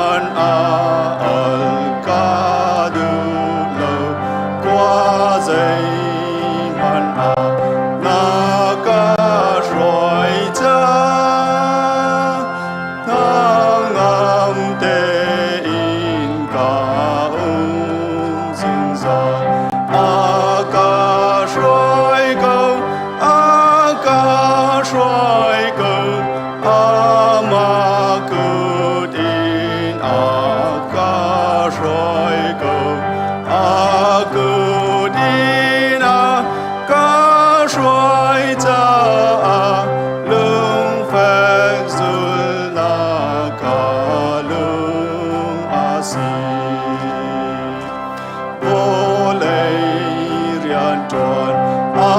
Zeihmanh ah al ka duh lo, khua zeihmanh ah na ka hruai cang. Hnangam tein ka um zungzal. A ka hruai ko, a ka hruai ko, Amah kut in a ka hruai ko. A kut in a ka hruai caah lungfek zulnak ka lung a si. Vawlei rianṭuan a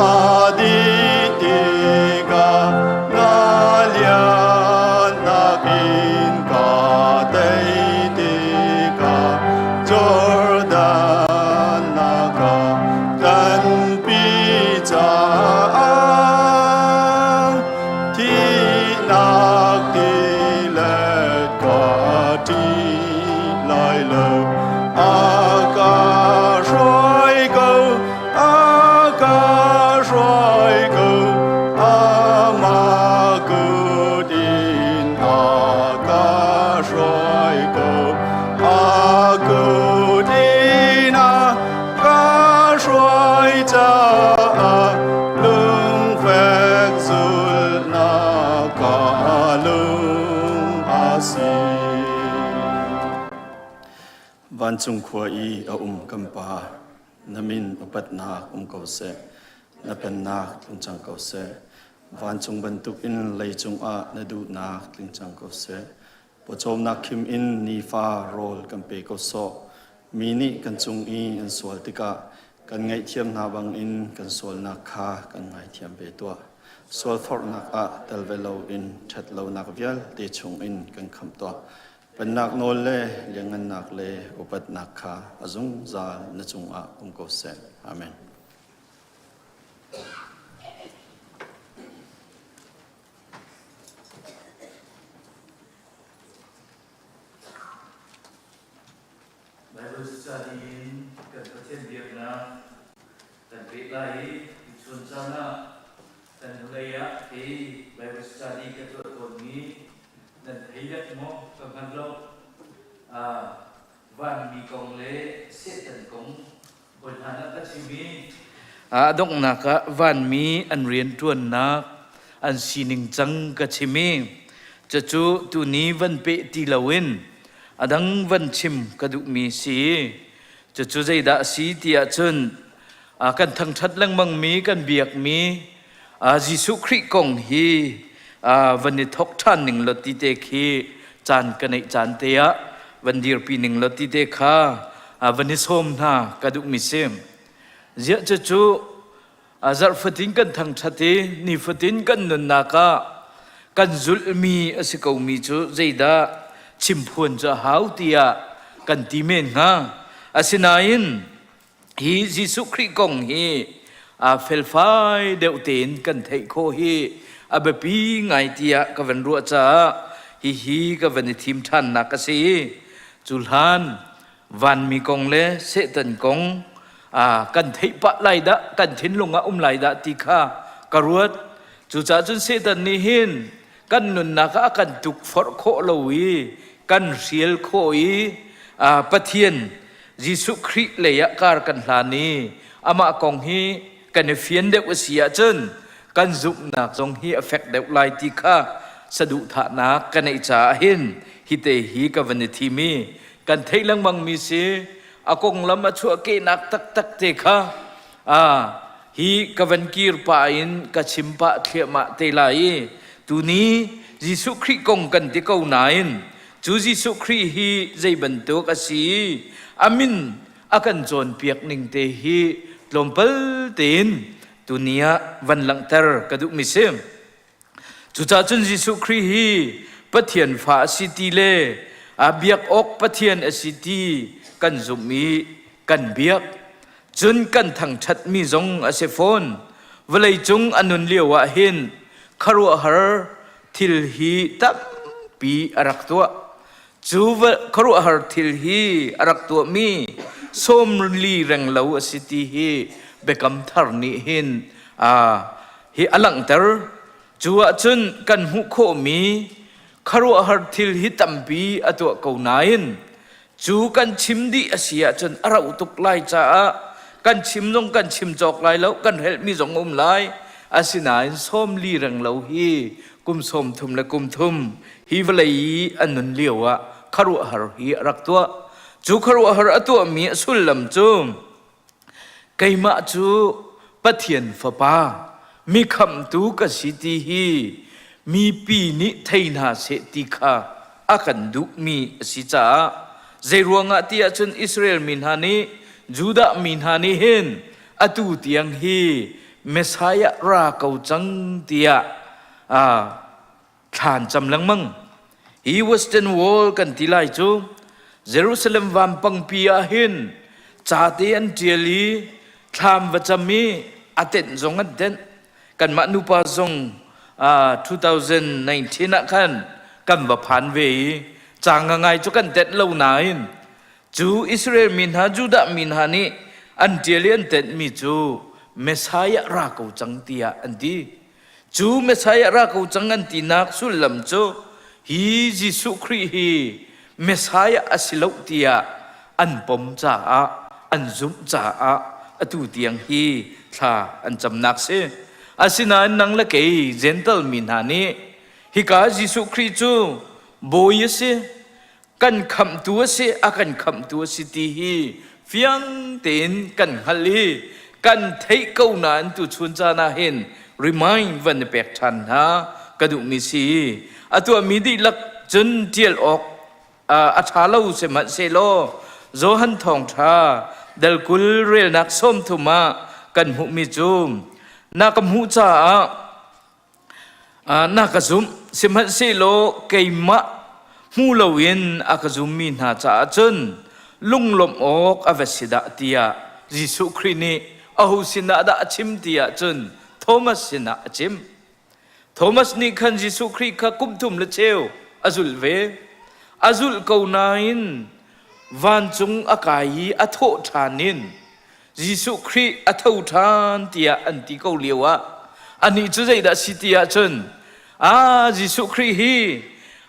dih tikah na liannak in ka tei tikah Jordan na ka tlanpi caah thihnak tilet ka ṭih lai lo. A ka hruai ko, a ka hruai ko, amah kut in a ka hruai ko. A kut in a ka hruai caah lungfek zulhnak ka lung a si. Vancung khua i a um kan Pa, na min upatnak um ko seh, na pennak tlung cang ko seh. Vancung bantukin leicung ah na duhnak tling cang ko seh. Pawcawmnak khim in nifa rawl kan pe ko sawh. Mi nih kan cung i an sual tikah kan ngaihthiam hna bangin kan sualnak kha kan ngaithiam ve tuah. Sualforhnak ah tel ve loin ṭhatlonak vialte chungin kan khamh tuah. Pennak nawl le lianhngannak le upatnak kha a zungzal na cungah um ko seh. Amen. Bible study in kan Pathian biaknak kan peh lai i tuchun caan ah kan hnulei ah kei Bible study ka tuah tawnmi nan thei dek maw ka hngal lo. Vanmi kong le Satan kong hawi hna ah ka chim i a donghnak ah vanmi an rianṭuannak an sining cang ka chim i cucu tuni van peh ti loin a dang van chim ka duhmi si. Cucu zeidah a si ti ahcun kan thangṭhat lengmangmi kan biakmi Jesuh Khrih kong hi van i thok ṭhan ning law ti te khi caan ka neih caan te ah van dirpi ning law ti te kha van i sawm hna ka duhmi si. Ziah cucu zarh fatin kan thangṭhat i nifatin kan nunnak ah kan zulhmi a si komi cu zeidah chimphuan cu a hau tiah kan ti men hnga. Asinain hi Jesuh Khrih kong hi aa felfai deuh tein kan theih khawh hi a biapi ngai tiah ka van ruah caah hihi ka van i thim ṭhannak a si. Cu hlan vanmi kong le Satan kong kan theih pah lai dah kan thinlung ah um lai dah ti kha ka ruat. Cucaah cun Satan nih hin kan nunnak ah a kan tukforh khawh lo i kan hrial khawh i Pathian Jesuh Khrih lei ah kar kan hlan i amah kong hi kan i fian deuh a si ahcun kan zumhnak zong hi a fek deuh lai ti kha saduhthahnak ka neih caah hin hite hi ka van i thim i kan theih lengmang mi si a konglam a chuahkehnak taktak te kha hi ka van kir pah in ka chim pah thliahmah te lai i tuni Jesuh Khrih kong kan ti ko nain cu Jesuh Khrih hi zei bantuk a si a min a kan cawnpiak ning te hi tlawmpal tein tuni ah van langhter ka duhmi si. Cucaah cun Jesuh Khrih hi Pathian fa a si ti le a biak awk Pathian a si ti kan zumh i kan biak. Cun kan thangṭhatmi zong a si fawn. Vawleicung a nun lio ah hin khuaruahhar thil hi tampi a rak tuah. Cu khuaruahhar thil hi a rak tuahmi 40 renglo a si ti hi Biakam Thar nih hin hi a langhter. Cu ahcun kan hmuh khawhmi khuaruahhar thil hi tampi a tuah ko nain cu kan chim dih a si ahcun a rauh tuk lai caah kan chim zong kan chim cawk lai lo, kan hrelhmi zong a um lai. Asinain 40 renglo hi kum 30 le kum thum hi vawlei i an nun lio ah khuaruahhar hi a rak tuah. Cu khuaruahhar a tuahmi a sullam cu keimah cu Pathian Fapa mi khamhtu ka si ti hi mipi nih thei hna seh ti kha a kan duhmi a si caah zeiruangah ti ahcun Israel mi hna nih Judah mi hna nih hin atu tiang hi Messiah ra ko cang tiah thla an cam lengmang. Hi Western Wall kan ti lai cu Jerusalem vampangpi ah hin ca te an ṭial i thlam va cam i a tenh zong an tenh. Kanmah nupa zong 2019 ah khan kan va phan ve i ca ngangai cu kan tenh lo nain cu Israel mi hna Judah mi hna nih an ṭial i an tenhmi cu Messiah ra ko cang tiah an ti. Cu Messiah ra ko cang an tinak sullam cu hi Jesuh Khrih hi Messiah a si lo tiah an pom caah an zumh caah atu tiang hi thla an camnak si. Asinain nang le kei Gentle mi hna nih hika Jesuh Khrih cu bawi a si, kan khamhtu a si, a kan khamhtu a si ti hi fiang tein kan hngalh i kan theih ko nain tuchun caan ah hin remind van i pek ṭhan hna ka duhmi si. A tuahmi dihlak cun ṭial awk a ṭha lo sihmanhsehlaw Johan Thawngṭha dal 20 relnak 30 ah kan hmuhmi cu na ka hmuh caah Na ka zumh, sihmanhsehlaw keimah hmu loin a ka zummi hna caah cun lunglawmh awk a va si dah tiah Jesuh Khrih nih aho sinah dah a chim ti ahcun Thomas sinah a chim. Thomas nih khan Jesuh Khrih kha kum thum le cheu a zulh ve. A zulh ko nain vancung a kai i a thawh ṭhan in Jesuh Khrih a tho ṭhan tiah an ti ko lio ah anih cu zeidah si ti ahcun ah Jesuh Khrih hi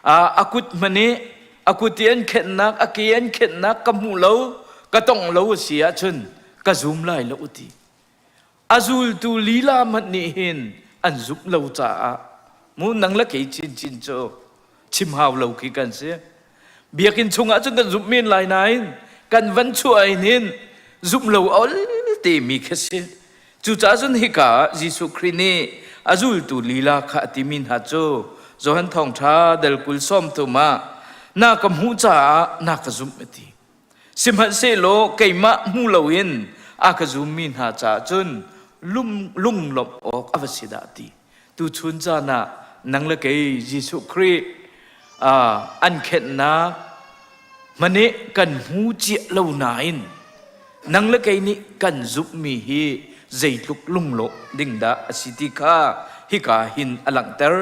a kut hmanh i a kut i an khenhnak a ke an khenhnak ka hmu lo ka tong lo a si ahcun ka zum lai lo ti a zultu lila hmanh nih hin an zumh lo caah mu nang le kei chinchin cu chim hau lo khi kan si Biakinn chungah cun kan zumh men lai nain kan van chuah in hin zumh lo ol te mi khi si. Cucaah cun hika ah Jesuh Khrih nih a zultu lila kha a timi hna cu Johan Thawngṭha dal 23 ah na ka hmuh caah na ka zumh a ti. Sihmanhsehlaw keimah hmu loin a ka zummi hna caah cun lunglawmh awk a va si dah ti. Tuchun caan ah nang le kei Jesuh Khrih an khenhnak hmanh kan hmu cia lo nain nang le kei nih kan zumhmi hi zeitluk lunglawh ding dah a si ti kha hika hin a langhter.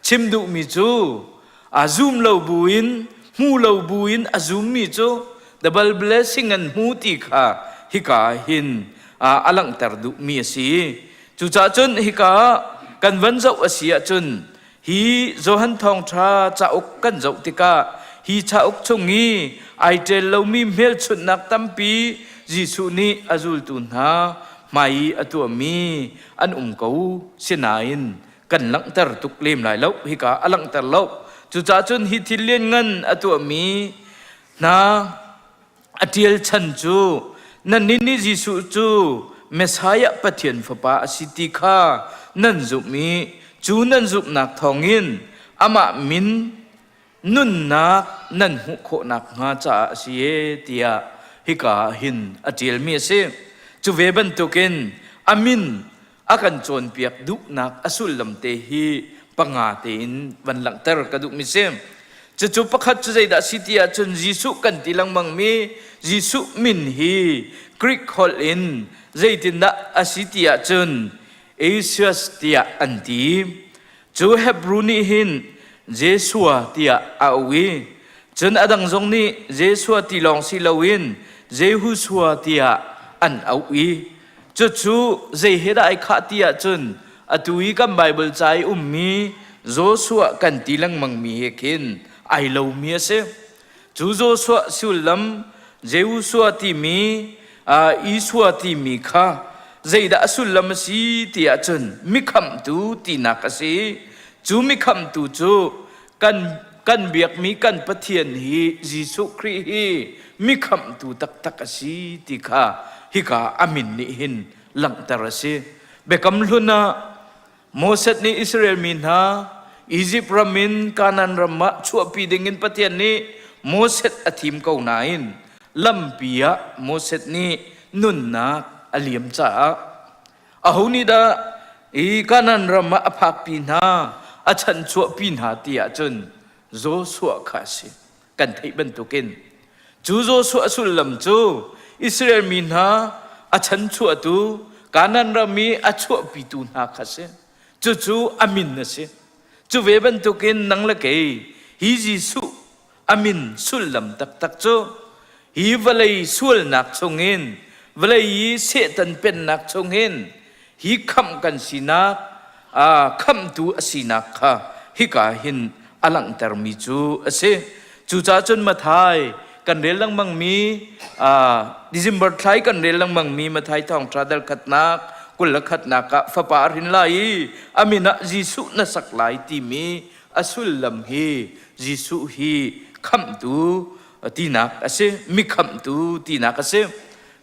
Chim duhmi cu a zum lo buin hmu lo buin a zummi cu double blessing an hmu ti kha hika hin a langhter duhmi a si. Cucaah cun hika ah kan van zoh a si ahcun hi Johan Thawngṭha cauk kan zoh tikah hi cauk chung i ai ṭel lomi hmelchunhnak tampi Jesuh nih a zultu hna hmai i a tuahmi an um ko. Sinain kan langhter tuk lem lai lo. Hika a langhter lo. Cucaah cun hi thil lianngan a tuahmi hna A ṭial chan cu nannih nih Jesuh cu Messiah Pathian Fapa a si ti kha nan zumh i cu nan zumhnak thawngin amah min nunnak nan hmuh khawh nakhnga caah a si e tiah hika ah hin a ṭialmi a si. Cu ve bantukin a min a kan cawnpiak duhnak a sullam te hi panga tein van langhter ka duhmi si. Cucu pakhat cu zeidah si ti ahcun Jesuh kan ti lengmangmi Jesuh min hi Greek holh in zeitindah a si ti ahcun Asius tiah an ti. Cu Hebrew nih hin Jeshua tiah a auh i Cun a dang zong nih Jeshua ti lawng si loin Jehoshua tiah an auh i cucu zei he dah ai khah ti ahcun atu i kan Baibal ca i ummi Joshua kan ti lengmangmi he khin ai lomi a si. Cu Joshua sullam Jehoshua timi Isua timi kha zeidah a sullam a si ti ahcun mikhamhtu tinak a si. Cu mikhamhtu cu kan biakmi kan Pathian hi Jesuh Khrih hi mikhamhtu taktak a si ti kha hika a min nih hin langhter a si. Biakam Hlun ah Moses nih Israel mi hna Izipt ram in Kanaan ram ah chuahpi dingin Pathian nih Moses a thim ko nain lampi ah Moses nih nunnak a liam caah Aho nih dah i Kanaan ram ah a phakpi hna, a chanchuahpi hna ti ahcun Joshua kha a si. Kan theih bantukin cu Joshua sullam cu Israel mi hna a chanchuahtu Kanaan ram i a chuahpitu hna kha a si. Cucu a min a si. Cu ve bantukin nang le kei hi Jesuh a min sullam taktak cu hi vawlei sualnak chungin vawlei i Satan pennak chungin hi khamh kan sinak khamhtu a sinak kha hika hin a langhtermi cu a si. Cucaah cun Mathai kan rel lengmangmi December thla i kan rel lengmangmi Mathai thawngṭha dal khatnak 21nak ah fapa a hrin lai i a min ah Jesuh na sak lai timi a sullam hi Jesuh hi khamhtu tinak a si, mi khamhtu tinak a si.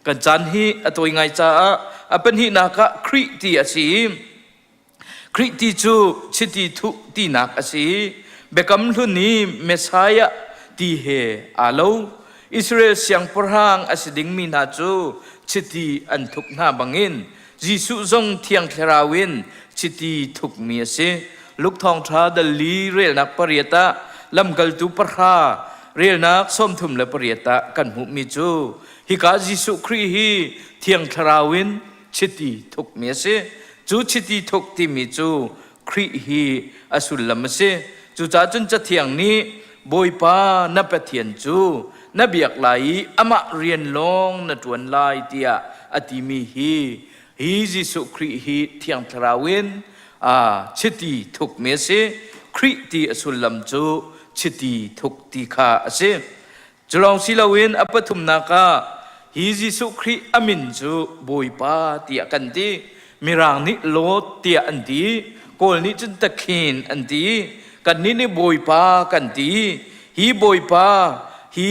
Kan caan hi a tawi ngai caah a pahnihnak ah Khrih ti a si i Khrih ti cu chiti thuh tinak a si. Biakam Hlun i Messiah ti he aa lo. Israel siangpahrang a si dingmi hna cu chiti an thuk hna bangin Jesuh zong Thiang Thlarau in chiti thukmi a si. Luke Thawngṭha dal li relnak pariat ah lamkaltu pahra relnak 38 ah kan hmuhmi cu hika Jesuh Khrih hi Thiang Thlarau in chiti thukmi a si. Cu chiti thuk timi cu Khrih hi a sullam a si. Cucaah cun Cathiang nih Bawipa na Pathian cu na biak lai i amah rian lawng na ṭuan lai tiah a timi hi hi Jesuh Khrih hi Thiang Thlarau in chiti thukmi a si. Khrih ti a sullam cu chiti thuk ti kha a si. Culawng si loin a pathumnak ah hi Jesuh Khrih a min cu Bawipa tiah kan ti. Mirang nih Lord tiah an ti. Kawl nih cun Takhin an ti. Kannih nih Bawipa kan ti. Hi Bawipa hi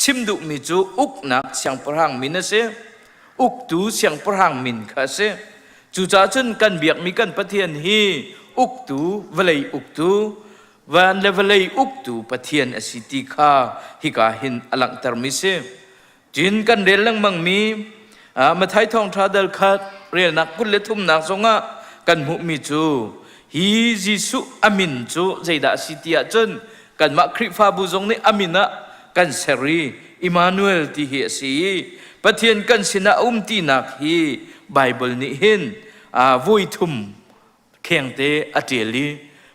chim duhmi cu uknak siangpahrang min a si. Uktu siangpahrang min kha a si. Cucaah cun kan biakmi kan Pathian hi uktu, vawlei uktu, Van le vawlei uktu Pathian a si ti kha hika hin a langhtermi si. Cun kan rel lengmangmi Matthai Thawngṭha dal khat relnak 23nak zongah kan hmuhmi cu hi Jesuh a min cu zeidah a si ti ahcun kanmah Khrihfabu zong nih a min ah kan ser i Immanuel ti hi a si i Pathian kan sinah a um tinak hi Baibal nih hin voi thum khengte a ṭial i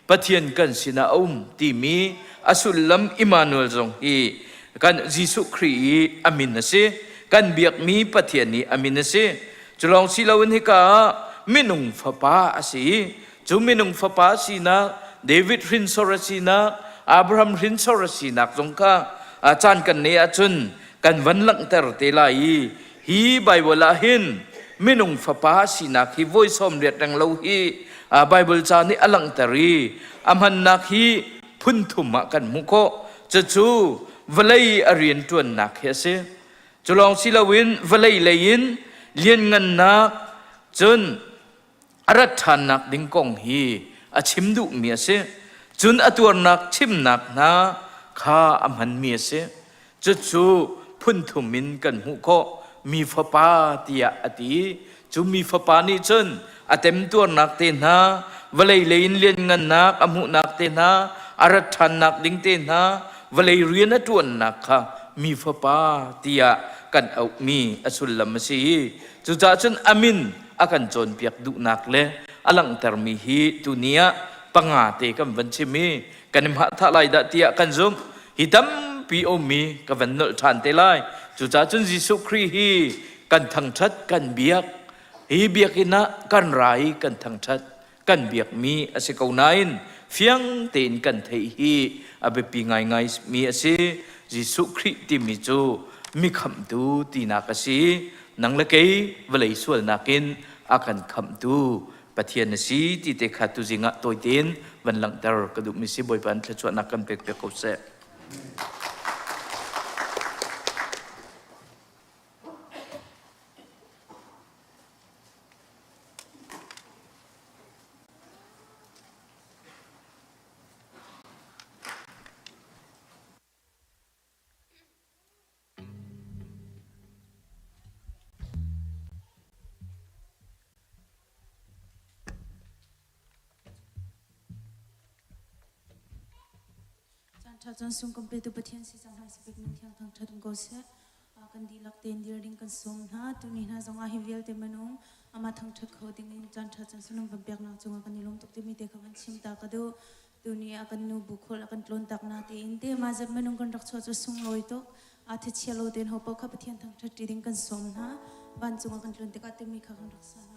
Pathian kan sinah a um timi a sullam Immanuel zong hi kan Jesuh Khrih i a min a si. Kan biakmi Pathian i a min a si. Culawng si loin hika ah minung fapa a si i cu minung fapa sinak David hrinsor a sinak Abraham hrinsor a sinak zong kha caan kan neih ahcun kan van langhter te lai i Hi Baibal ah hin minung fapa sinak hi voi 80 reng lo hi Baibal ca nih a langhter i a hmannak hi phun thum ah kan hmuh khawh. Cucu vawlei a rianṭuannak hi a si. Cu lawng si loin vawlei lei in lianngannak cun a rat ṭhannak ding kong hi a chim duhmi a si. Cun a tuarnak chimnak hna kha a hmanmi a si. Cucu phun thum in kan hmuh khawh. Mi fapa tiah a ti. Cu mi fapa nih cun a temtuarnak te hna, vawlei lei in lianngannak a hmuhnak te hna, a rat ṭhannak ding te hna, vawlei rian a ṭuannak kha mi fapa tiah kan auhmi a sullam a si. Cucaah cun a min a kan cawnpiak duhnak le a langhtermi hi tuni ah panga te kan van chim i kan i hmathah lai dah tiah kan zumh. Hi tampi ummi ka van nolh ṭhan te lai. Cucaah cun Jesuh Khrih hi kan thangṭhat, kan biak. Hi biakinn ah kan ra i kan thangṭhat, kan biakmi a si ko nain fiang tein kan theih hi a biapi ngaingai mi a si. Jesuh Khrih timi cu mi khamhtu tinak a si. Nang le kei vawlei sualnak in a kan khamhtu Pathian na si ti te kha tuzing ah tawi tein van langhter ka duhmi si. Bawipa in thluachuahnak kan pek piak ko seh. Caan ṭha cun sung kan petu Pathian si cang hna sibik min thiang thangṭhat um ko seh. Kan dihlak tein dir ding kan sawm hna. Tuni hna zong ah hi vialte minung amah thangṭhat kho ding in caan ṭha cun sunung kan peknak cungah kan i lawm tuk timi te kha van chim ta ka duh. Tuni ah kan nu bu khual a kan tlawn tak na tein te mah zat minung kan rak chuah cu sunglawi tuk. A thachia lo tein ho paoh kha Pathian thangṭhat ṭi ding kan sawm hna. Vancung ah kan tlun tikah timi kha kan rak sa hna.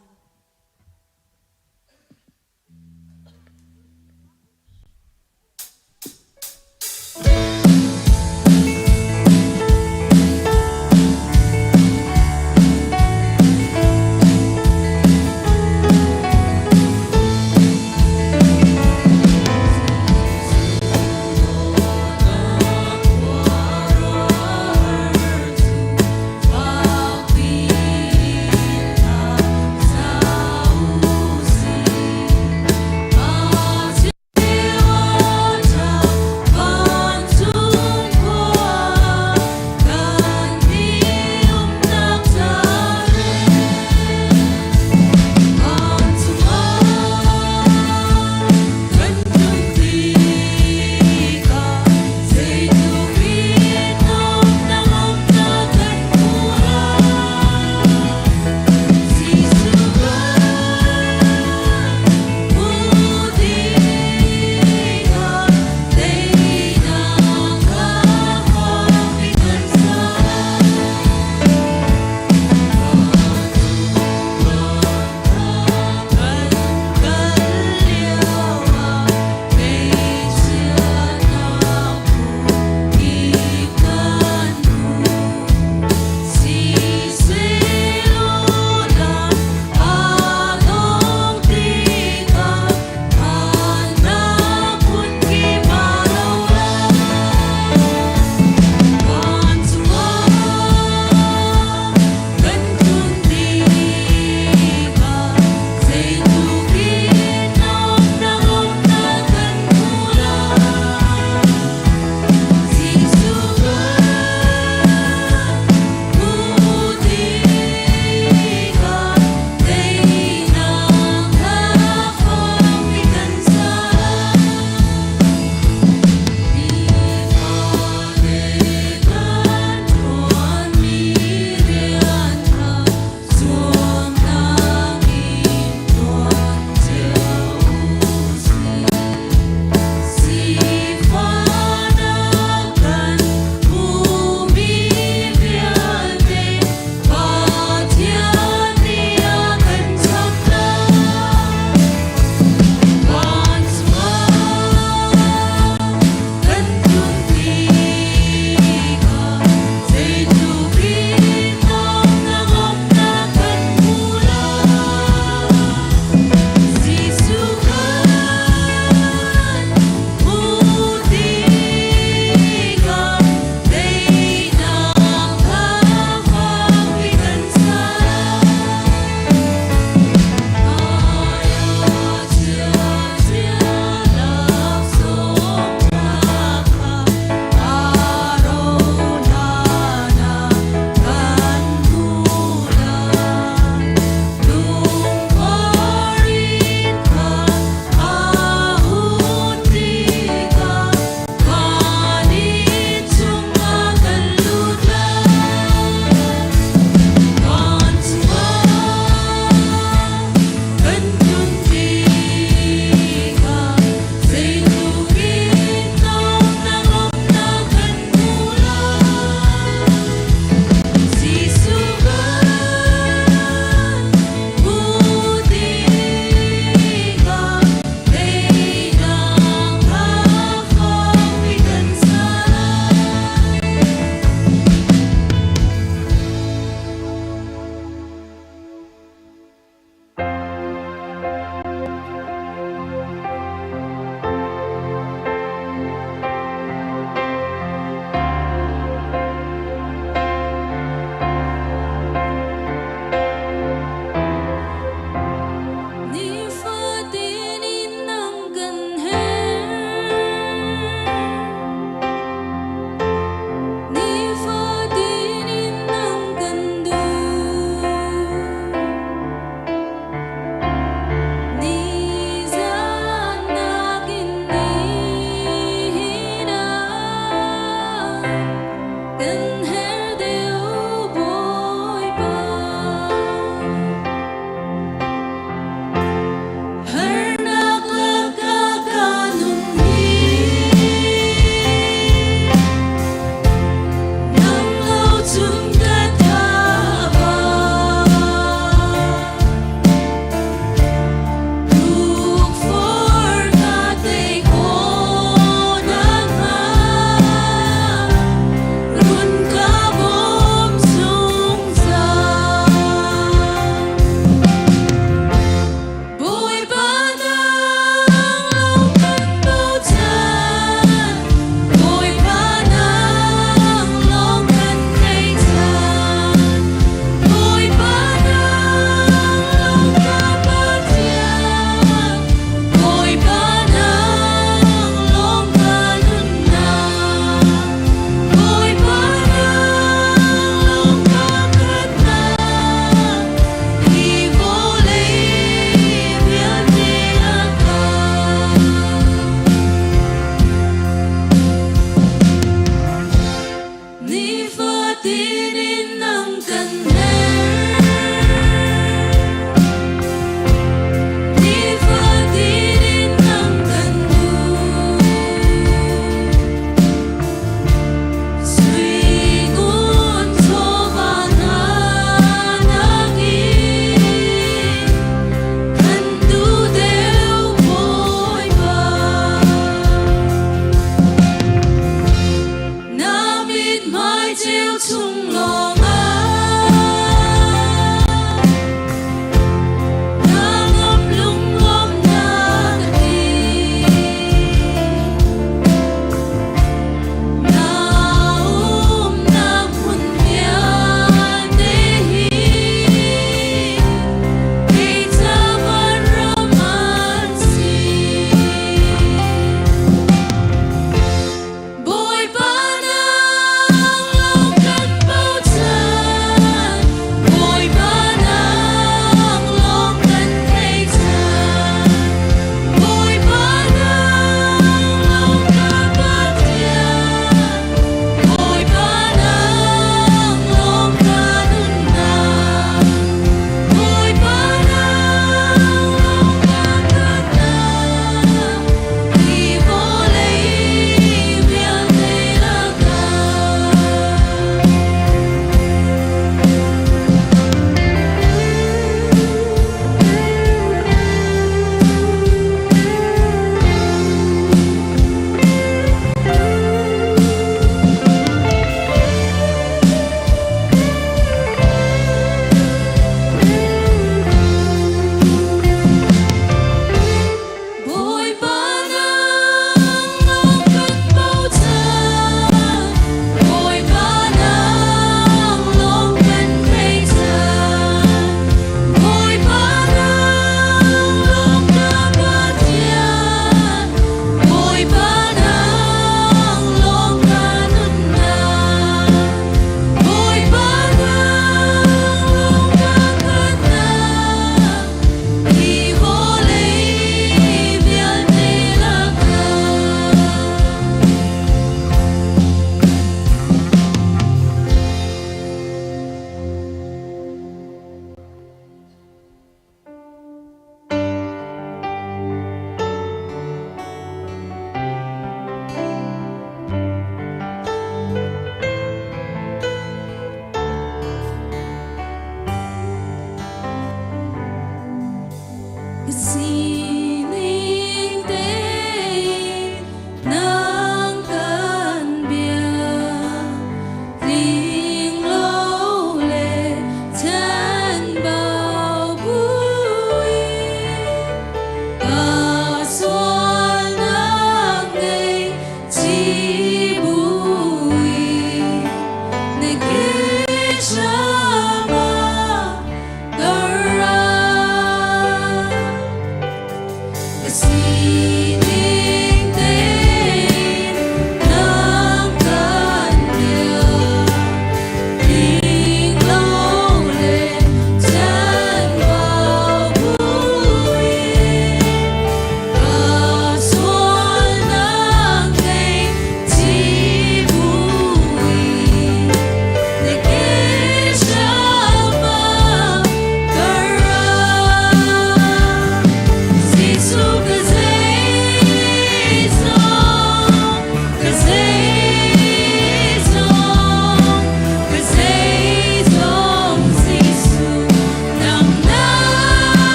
Ceu chung lawngah Nangam lunglawmnak ka ti. Na umnak hmun vialte hi kei ca vanram an si. Bawipa nang lawng kan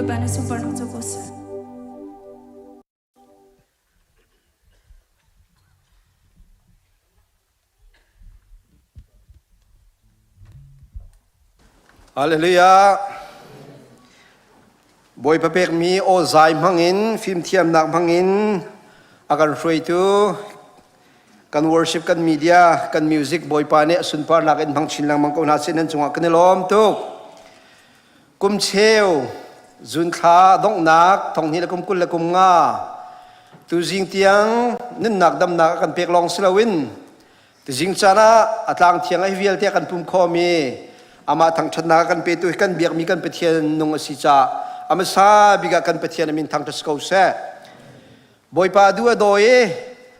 Bawipa na sunparnak cu ko seh. Hallelujah. Bawipa pekmi aw zai hmangin fimthiamnak hmangin a kan hruaitu kan worship kan media kan music Bawipa nih a sunparnak in hmang chin lengmang ko hna seh nan cungah kan i lawm tuk. Kum cheu zun thla donghnak thonghnih le kum 20 le kum nga tuzing tiang nunnak damnak a kan pek lawng si loin tuzing caan ah a tlang thiang ai vialte kan pum khomi amah thangṭhatnak a kan petu hi kan biakmi kan Pathian nung a si caah a hmasa bik ah kan Pathian a min thangṭhat si ko seh. Bawipa du a daw i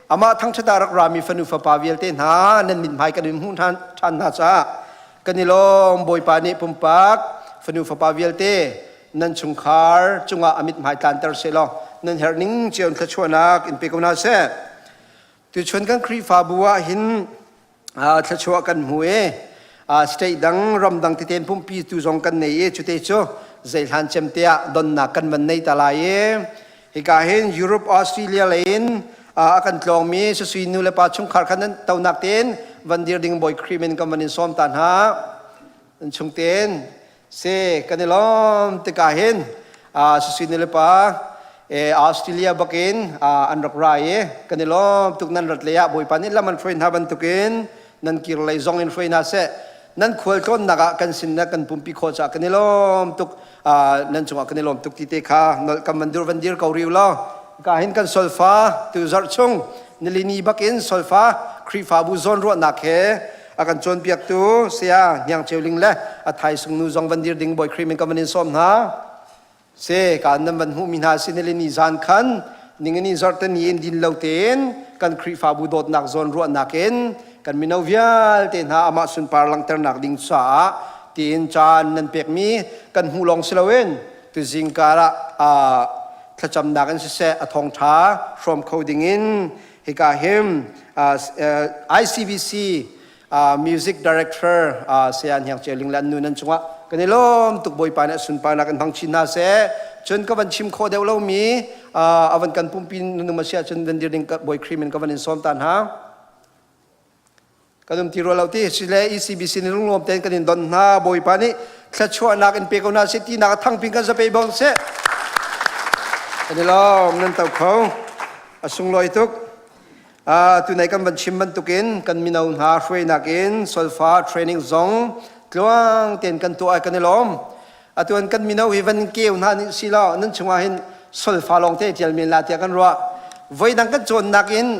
amah thangṭhat ah rak rami fanu fapa vialte hna nan mithmai kan in hmuh ṭhan hna caah kan i lawm. Bawipa nih pumpak fanu fapa vialte nan chungkhar cungah a mithmai tlanter sehlaw nan herh ning cio in thluachuahnak in pe ko hna seh. Tuchun kan Khrihfabu ah hin thluachuah kan hmu i state dang ramdang teten pumpi tu zong kan nei i cute cu zeihlan cem te ah donnak kan van nei ta lai i hika hin Europe Australia lei in a kan tlawngmi susui nu le pa chungkhar khan nan tonak tein van dir ding Bawi Khrih min kan van in sawm ta hna nan chung tein Se kan i lawm tikah hin Susi nu le pa Australia bakin an rak ra i kan i lawm tuk. Nan rat lei ah Bawipa nih lam an hruai hna bantukin nan kir lei zong in hruai hna seh. Nan khual tlawnnak ah kan sin na kan pumpi khawh caah kan i lawm tuk, nan cungah kan i lawm tuk ti te kha nolh kam van dur van dir ko riu law. Ka hin kan solfa tu zarh chung nilini bakin solfa Khrihfabu zawnruahnak he a kan cawnpiaktu saya Hniang Ceu Ling le a thaisung nu zong van dir ding Bawi Khrih min ka van in sawm hna. Se ka nan van hmuhmi hna sin le ni zan khan ningani zarhte ni in din lo tein kan Khrihfabu dawtnak zawn ruahnak in kan mino vialte hna amah sunpar langhternak ding caah tiin caan nan pekmi kan hmuh lawng si loin tuzing kar ah thlacamnak in siseh a thawngṭha hrawm kho dingin hika him ICBC music director Saya Hniang Ceu Ling le an nu nan cungah kan i lawm tuk. Bawipa nih a sunparnak in hmang chin hna seh. Cun ka van chim khawh deuh lomi a van kan pumpi nunung a si ahcun van dir ding Bawi Khrih min ka van in sawm ta hna. Kan um ti rua lo ti sile ECBC ni lunglawm tein kan in don hna. Bawipa nih thluachuahnak in pe ko hna seh tinak a thangping kan zapei bang seh. Kan i lawm nan to kho a sunglawi tuk. Tunai kan van chim bantukin kan mino hna hruainak in solfa training zong tluang tein kan tuah, kan i lawm. Atuan kan mino hi van keu hna nih si law nan chungah hin solfa lawng te tial men la tiah kan ruah. Voidang kan cawnnak in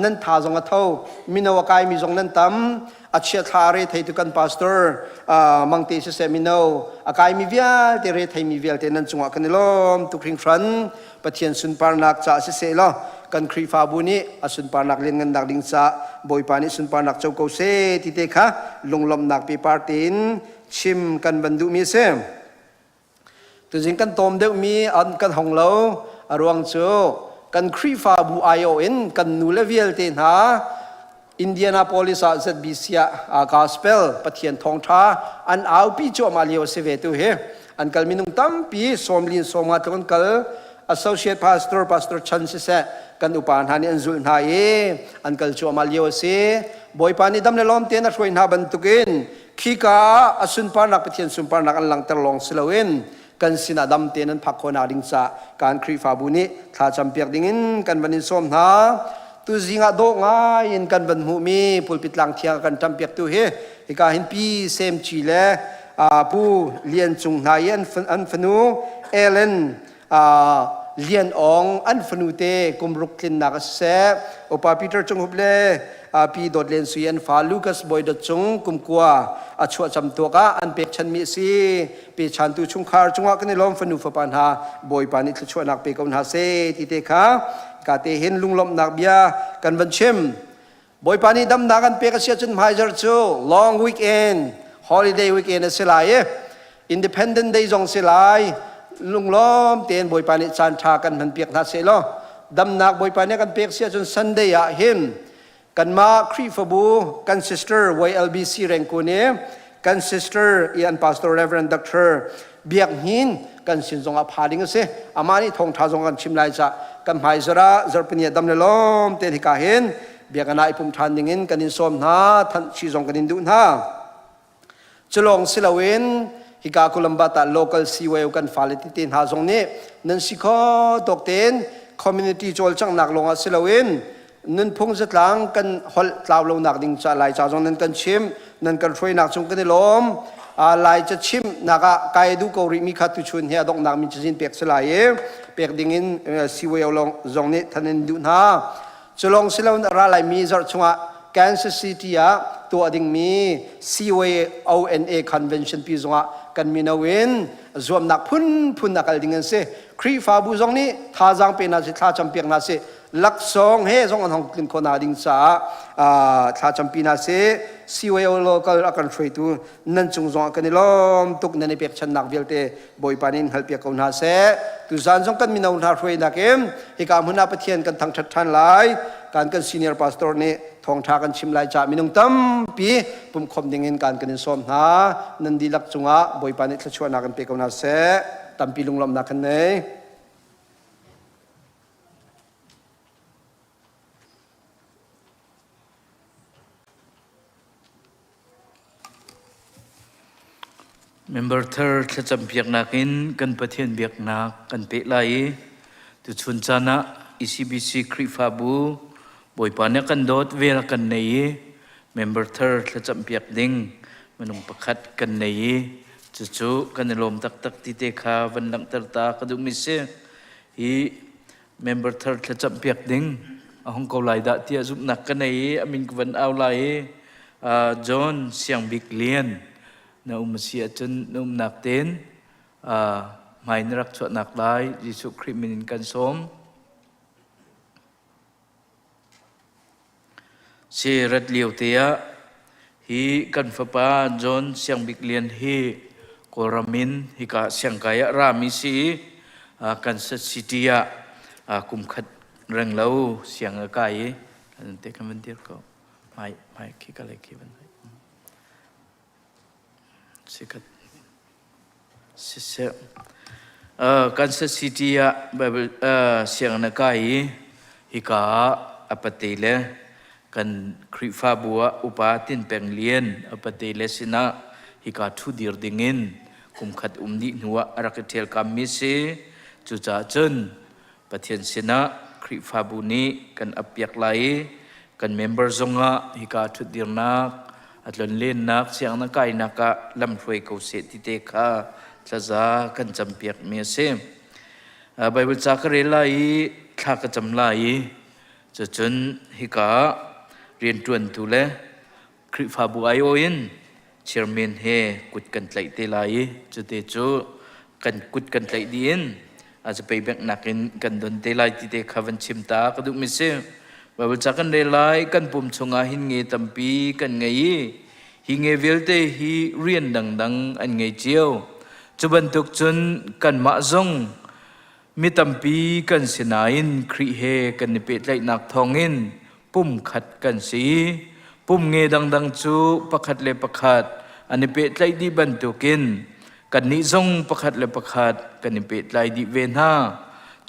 nan tha zong a tho, mino a kaimi zong nan tam. A chia thla re theitu kan pastor Mangte siseh, mino a kaimi vialte, re theimi vialte nan cungah kan i lawm tuk hringhran. Pathian sunparnak caah siseh law kan Khrihfabu nih a sunparnak lianngannak ding caah Bawipa nih sunparnak co ko seh ti te kha lunglawmhnak pipar tein chim kan van duhmi a si. Tuzing kan tawm deuhmi an kan hong lo. A ruang cu kan Khrihfabu aiawh in kan nu le vialte hna Indianapolis ah ZBC ah gospel Pathian thawngṭha an aupi cuahmah lio a si ve tu hi. An kal minung tampi sawmlin sawmnga tluk an kal. Associate pastor, Pastor Chan siseh, kan upa hna nih an zulh hna i an kal cuahmah lio a si. Bawipa nih dam le lawm tein a hruai hna bantukin khika ah a sunparnak, Pathian sunparnak an langhter lawng si loin kan sinah dam tein an phak khawhnak ding caah kan Khrihfabu nih thla campiak dingin kan van in sawm hna. Tuzing ah dawh ngai in kan van hmuhmi pulpit tlang thiang a kan ṭampiaktu hi hika hin Pi Sem Ci le Pu Lian Cung hna i an fanu Ellen Lian Awng an fanu te kum ruk tlinnak a siseh, upa Peter Cung Hup le Pi Dawt Len Sui an fa Lucas Bawi Dawt Cung kum 9 a chuah cam tuak ah an pekchanmi a si. Pechantu chungkhar cungah kan i lawm. Fanu fapa hna Bawipa nih thluachuahnak pe ko hna seh ti te kha ka te hin lunglawmhnak bia kan van chim. Bawipa nih damnak an pek a si ahcun hmaizarh cu long weekend, holiday weekend a si lai i Independent Day zong si lai. Lunglawm tein Bawipa nih caan ṭha kan hman piak hna seh law damnak Bawipa nih kan pek si ahcun Sunday ah hin kanmah Khrihfabu kan sister YLBC Rengkun i kan sister i an pastor Reverend Dr. Biak Hnin kan sin zong ah pha ding a si. Amah nih thawngṭha zong kan chim lai cah kan hmai zarh ah zarhpini ah dam le lawm tein hika hin biakinn ah i pum ṭhan ding in kan in sawm hna, thanh chi zong kan in duh hna. Culawng si loin hika Columbus ah local CYO kan fale tete hna zong nih nan si kho tawk tein community cawlcanghnak lawngah si loin nunphung zatlang kan holh tlau lonak ding ca Laica zong nan kan chimh nan kan hruainak cung kan i lawm. Laica chimhnak ah kai duh ko rihmi kha tuchun hi a donghnak min cazin pek si lai i pek dingin CYO zong nih than in duh hna. Culong siloin a ra laimi zarh chungah Kansas City ah tuah dingmi CYONA Convention pi zongah kan mino in zuamnak phunphun a kal ding an si. Khrihfabu zong nih thazaang pe hna sih, thlacam piak hna sih, laksawng he zong an hong tlun khawh hna ding caah thlacampi hna sih. CYO local a kan hruaitu nan cung zongah kan i lawm tuk nan i pekchannak vialte Bawipa nih in hngalhpiak ko hna seh. Tuzaan zong kan mino hna hruainak in hika hmun ah Pathian kan thangṭhat ṭhan lai. Kan kan senior pastor nih thawngṭha kan chim lai caah minung tampi pumhkhawmh dingin kan kan in sawm hna. Nan dihlak cungah Bawipa nih thluachuahnak in pe ko hna seh. Tampi lunglawmhnak kan nei. Member thar thlacampiaknak in kan Pathian biaknak kan peh lai i tuchun caan ah ECBC Khrihfabu Bawipa nih kan dawt vel kan nei i member thar thlacampiak ding minung pakhat kan nei i cucu kan i lawm taktak ti te kha van langhter ta ka duhmi si. Hi member thar thlacampiak ding a hung ko lai dah tiah zumhnak ka nei i a min ka van au lai i John Siang Bik Lian na um a si ahcun na umnak tein hmai na rak chuahnak lai Jesuh Khrih min in kan sawm. Si rat lio te ah hi kan fapa John Siang Bik Lian hi Kawlram in hika siangkai ah rami si i Kansas City ah kum khat reng lo siang a kai i kan te kan van dir ko mai mai khi ka le khi van Sikhat Siseh Kansas City ah Bible sianginn a kai i hika ah a pate le kan Khrihfabu ah upa Tin Peng Lian a pate le sinah hika ṭhudir dingin kum khat um dih hnuah a rak i ṭhialkammi si. Cucaah cun Pathian sinah Khrihfabu nih kan appiak lai i kan member zongah hika ṭhutdirnak a tlonlennak sianginn kainak ah lamhruai ko seh ti te kha thlaza kan campiakmi a si. Bible ca ka rel lai i thla ka cam lai i cucun hika ah rianṭuantu le Khrihfabu aiawh in chairman he kut kan tlaih te lai i cute cu kan kut kan tlaih dih in a zapei benghnak in kan don te lai ti te kha van chim ta ka duhmi si. Bible ca kan rel lai kan pum chungah hin nge tampi kan ngei i hi nge vialte hi rian dangdang an ngei cio. Cu bantuk cun kanmah zong Mi tampi kan si nain Khrih he kan i pehtlaihnak thawngin pumkhat kan si. Pum nge dangdang cu pakhat le pakhat an i pehtlaih dih bantukin kannih zong pakhat le pakhat kan i pehtlai dih ve hna.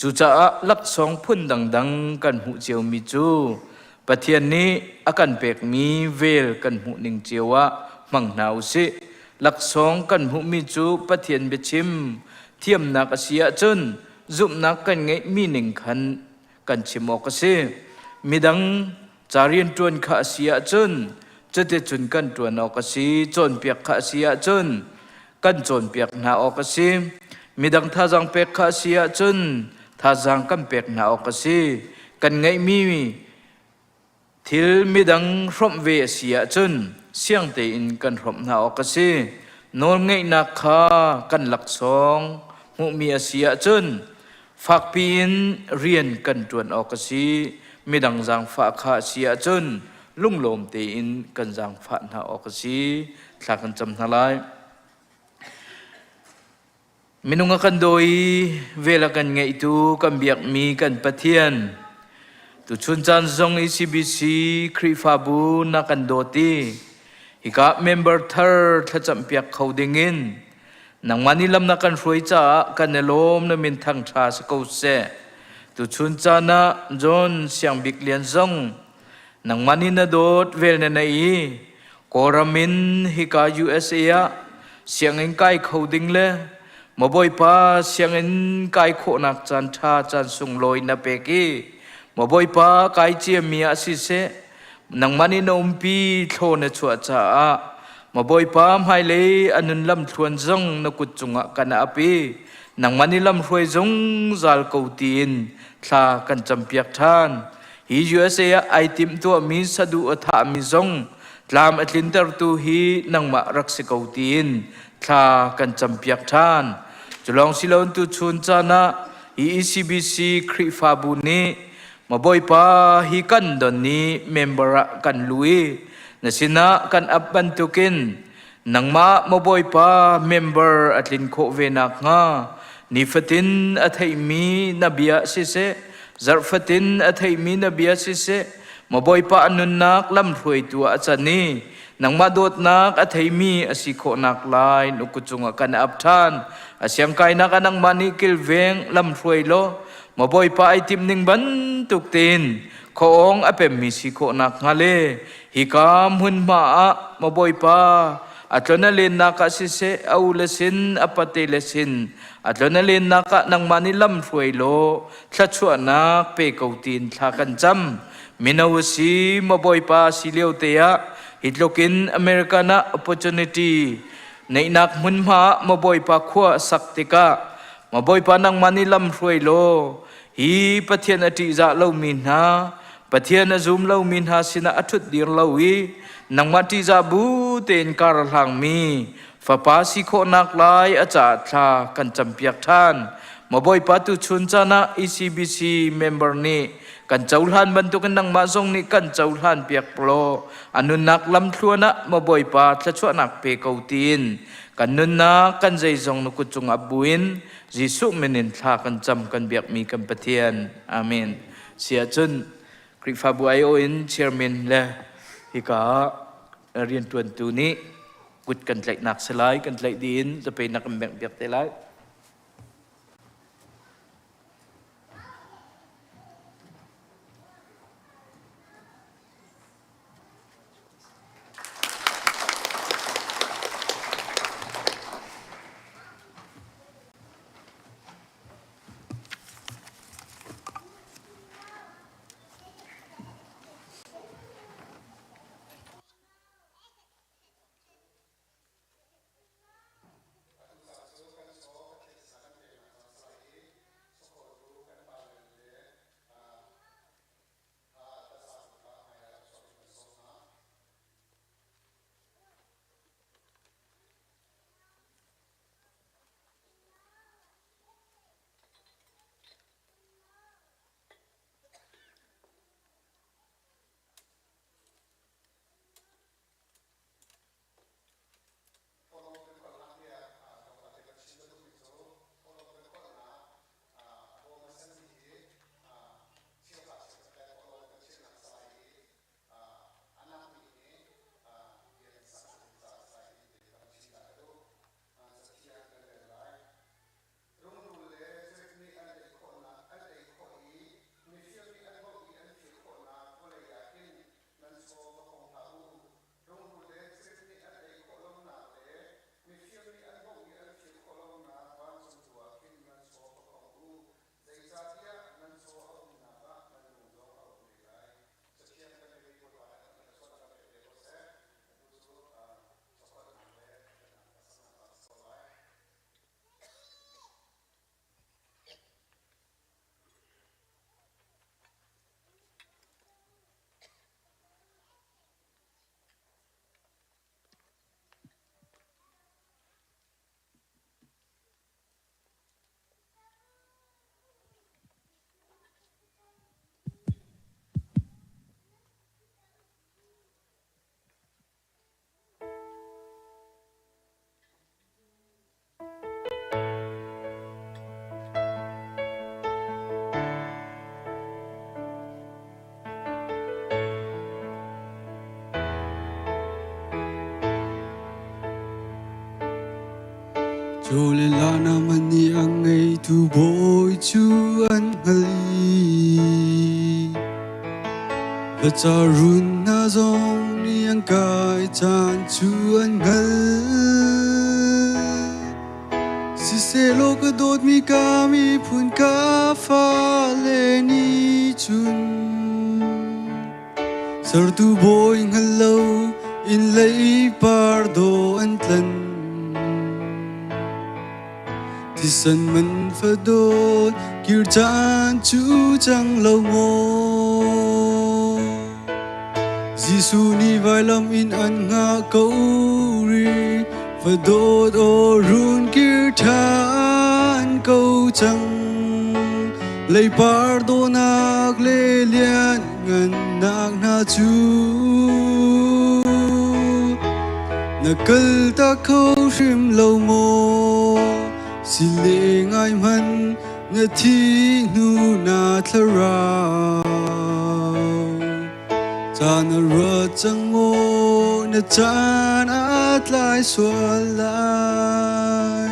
Cucaah laksawng phun dangdang kan hmuh ciomi cu Pathian nih a kan pekmi vel kan hmuh ning cio ah hmang hna u sih. Laksawng kan hmuhmi cu Pathian biachim thiamnak a si ahcun zumhnak kan ngeihmi ning khan kan chim awk a si. Midang ca rianṭuan kha a si ahcun cuticun kan ṭuan awk a si. Cawnpiak kha a si ahcun kan cawnpiak hna awk a si. Midang thazaang pek kha a si ahcun thazaang kan pek hna awk a si. Kan ngeihmi Thil midang hrawmh ve a si ahcun siang tein kan hrawmh hna awk a si. Nawlngeihnak kha kan laksawng hmuhmi a si ahcun fakpi in rian kan ṭuan awk a si. Midang zaangfah kha a si ahcun lunglawm tein kan zaangfah hna awk a si. Thla kan cam hna lai. Minung a kan daw i vel a kan ngeihtu kan biakmi kan Pathian tuchun caan zong i CBC Khrihfabu na kan dawt i hika member thar thlacampiak kho dingin Nangmah nih lam na kan hruai caah kan i lawm na min thangṭha si ko seh. Tuchun caan ah John Siang Bik Lian zong nangmah nih na dawt vel na nei i Kawlram in hika USA ah sianginn kai kho ding le maw Bawipa sianginn kai khawhnak caan ṭha caan sunglawi na pek i maw Bawipa kai ciami ah siseh nangmah nih na umpi thlaw na chuah caah maw Bawipa hmailei a nun lamthluan zong na kut cungah kan ap i nangmah nih lamhruai zungzal ko tiin thla kan campiak ṭhan. Hi USA ah ai timhtuahmi saduh a thahmi zong tlam a tlintertu hi nangmah rak si ko tiin thla kan campiak ṭhan. Culawng siloin tuchun caan ah hi ECBC Khrihfabu nih ma Bawipa hi kan don ni member ah kan lu i na sinah kan ap bantukin nangmah maw Bawipa member a tlin khawh ve nakhnga nifatin a theihmi na bia siseh zarhfatin a theihmi na bia siseh maw Bawipa a nunnak lamhruaitu ah a can i nangmah dawtnak a theimi a si khawhnak lai na kut cungah kan ap ṭhan a siangkainak ah nangmah nih kilveng lamhruai law maw Bawipa ai timh ning bantuk tein khuaawng a pemmi si khawh nakhnga le hika hmunhma ah maw Bawipa a tlon a lennak ah siseh a u le sin a pate le sin a tlon a lennak ah nangmah nih lam hruai law thluachuahnak pe ko tiin thla kan cam mino a si maw Bawipa si lio te ah hi tluk in American ah opportunity neihnak hmunhma ah maw Bawipa khua sak tikah maw Bawipa nangmah nih lam hruai law Hi Pathian a ṭihzah lomi hna, Pathian a zum lomi hna sinah a ṭhutdir lo i nangmah ṭihzah bu tein kar a hlangmi fapa si khawhnak lai a caah thla kan campiak ṭhan. Maw Bawipa tuchun caan ah ECBC member nih kan cohlan bantukin nangmah zong nih kan cohlan piak law a nunnak lamthluan ah maw Bawipa thluachuahnak pe ko tiin kan nunnak kan zeizong na kut cungah buin Jesuh min in thla kan cam kan biakmi kan Pathian. Amen. Si ahcun Khrihfabu aiawh in chairman le hika ah rianṭuantu nih kut kan tlaihnak si lai, kan tlaih dih in zapeinak kan bengh piak te lai. Chaw le la na man nih a ngeitu bawi cu an hngalh i vaca run hna zong nih an kai caan cu an hngalh. Siselaw ka dawtmi ka miphun ka fale nih cun Sertu bawi hngal lo in lei par daw an tlan. Thisen man fadawt kir caan cu cang lo maw? Jesuh nih vailam in an hngah ko rih. Fadawt aw run kir ṭhan ko cang. Leipar dawhnak le lian ngannak hna cu na kal tak kho hrim lo maw? Sile ngai hmanh na thi hnu na thlarau caan a ruat cang maw? Na caan a tlai sual lai.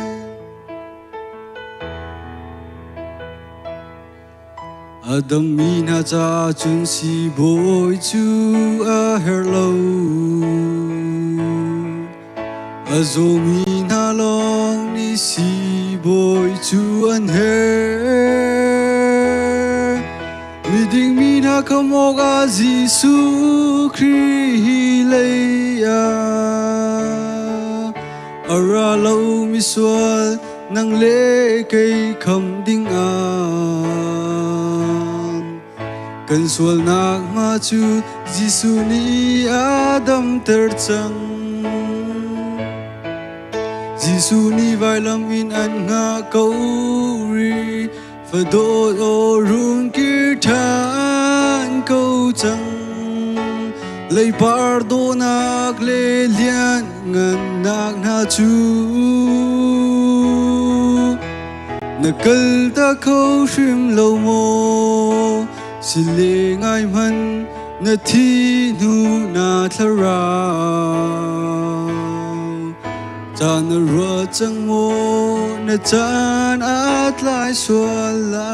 A dammi hna caah cun siibawi cu a herh lo. A zawmi hna lawng nih siibawi cu an herh. Miding mi hna khamh awkah Jesuh Khrih hi lei ah a ra lo misual nang le kei kham ding ah kan sualnak hma cu Jesuh nih a damter cang. Jesuh nih vailam in an hngah ko rih. Fadawt aw rung kir ṭhan ko cang. Leipar dawhnak le lian ngannak hna cu na kal ta kho hrim lo maw? Sile ngai hmanh na thi hnu na thlarau. Caan na ruat cang maw? Na caan a tlai sual lai.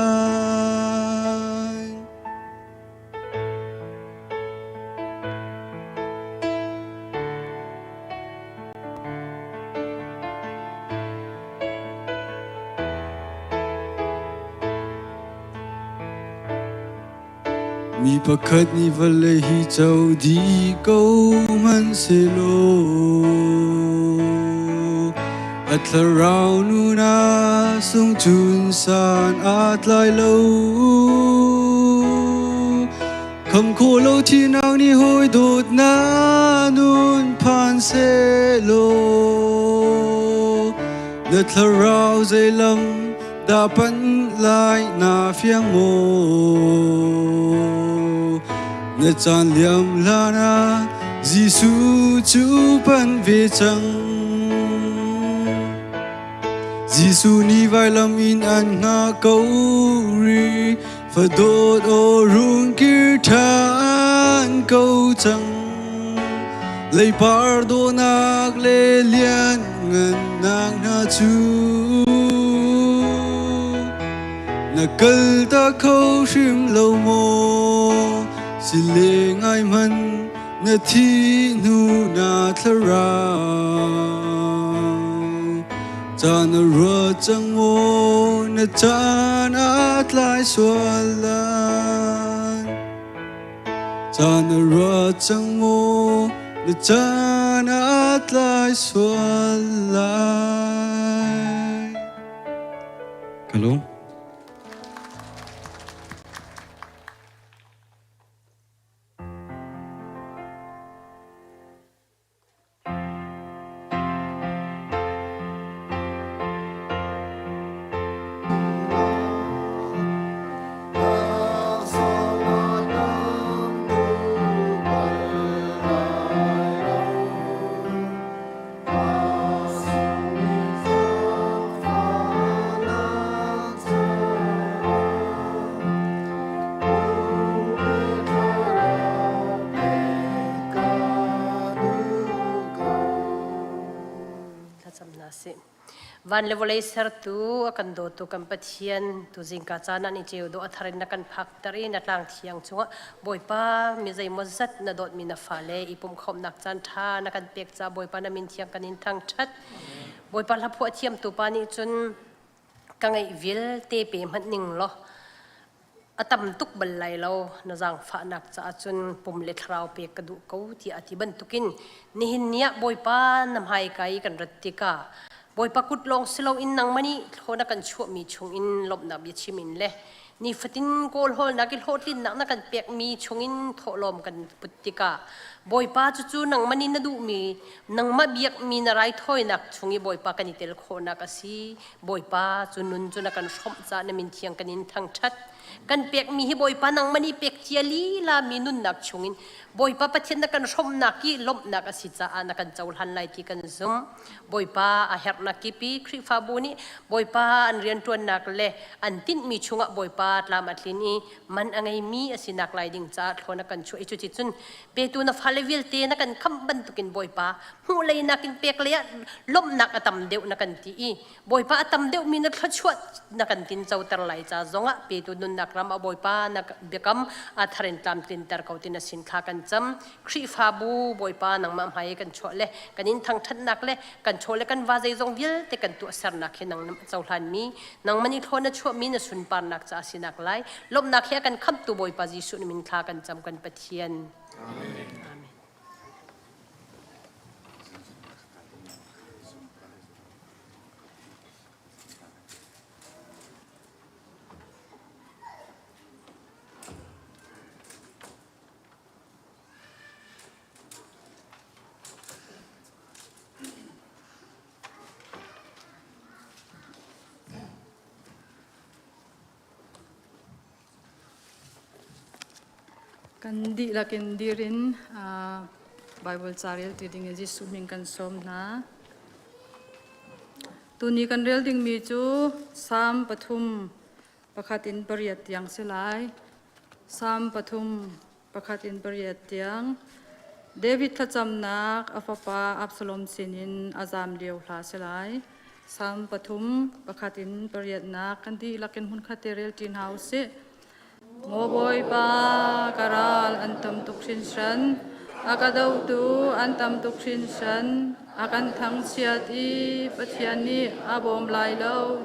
Mi pakhat nih vawlei hi co dih ko hmanhsehlaw a thlarau nun ah sung cun san aa tlai lo. Kham khawh lo thihnak nih hawi dawtnak nun phan sehlaw na thlarau zeilam dah panh lai na fiang maw? Na caan liam hlan ah Jesuh cu panh ve cang. Jesuh nih vailam in an hngah ko rih. Fadawt aw rung kir ṭhan ko cang. Leipar dawhnak le lian ngannak hna cu na kal ta kho hrim lo maw? Sile ngai hmanh na thi hnu na thlarau. Caan na ruat cang maw? Na caan a tlai sual lai. Caan na ruat cang maw? Na caan a tlai sual lai. Ka lung. Van le vawlei sertu a kan dawtu kan Pathian tuzingka caan ah ni ceu dawh a thar in na kan phakter i na tlang thiang chungah Bawipa mi zeimawzat na dawtmi na fale i pumhkhawmhnak caan ṭha na kan pek caah Bawipa na min thiang kan in thangṭhat. Bawipa hlaphuah thiamtu pa nih cun ka ngeih vialte pe hmanh ning law a tam tuk bal lai lo na zaangfahnak caah cun pum le thlarau pek ka duh ko tiah a ti bantukin nihin ni ah Bawipa na hmaika i kan rat tikah Bawipa kut lawng si loin nangmah nih thlaw na kan chuahmi chungin lawmhnak biachim in le nifatin kawlhawlnak i hlawhtlinnak na kan pekmi chungin thawhlawm kan put tikah Bawipa cucu nangmah nih na duhmi nangmah biakmi na raithawinak chung i Bawipa kan i tel khawhnak a si Bawipa cu nun cu na kan hrawmh caah na min thiang kan in thangṭhat. Kan pekmi hi Bawipa nangmah nih pek cia lila mi nunnak chungin Bawipa Pathian na kan hrawmhnak i lawmhnak a si caah na kan cohlan lai ti kan zumh. Bawipa a herhnak kipi Khrihfabu nih Bawipa an rianṭuannak le an tinhmi chungah Bawipa tlam a tlin i man a ngeimi a sinak lai ding caah thlaw na kan chuah i cuticun petu na fale vialte na kan khamh bantukin Bawipa hmuh lei nakin pek lei ah lawmhnak a tam deuh na kan ti i Bawipa a tam deuhmi na thluachuah na kan tin coter lai ca zongah petu nunnak ram a Bawipa na biakam a thar in tlamtlinter ko ti na sin thla kan cam Khrihfabu Bawipa nangmah hmai kan chuah le kan in thangthatnak le kan chaw le kan va zeizong vialte kan tuahsernak hi nang na cohlanmi nangmah nih thlaw na chuahmi na sunparnak ca sinak lai lawmhnak he a kan khamhtu Bawipa Jesuh na min thla kan cam kan Pathian Amen. Amen. Kan dihlak in dir in Bible ca rel ti ding in Jesuh min kan sawm hna. Tuni kan rel dingmi cu Salm pathum pakhat in pariat tiang si lai. Salm pathum pakhat in pariat tiang. David thlacamnak a fapa Absalom sinin a zam lio hla si lai. Salm pathum pakhat in pariatnak kan dihlak in hmunkhat te rel ṭi hna u sih. Maw Bawipa, ka ral an tam tuk hringhran, a ka dotu an tam tuk hringhran, a kan thangchiat i Pathian nih a bawm lai lo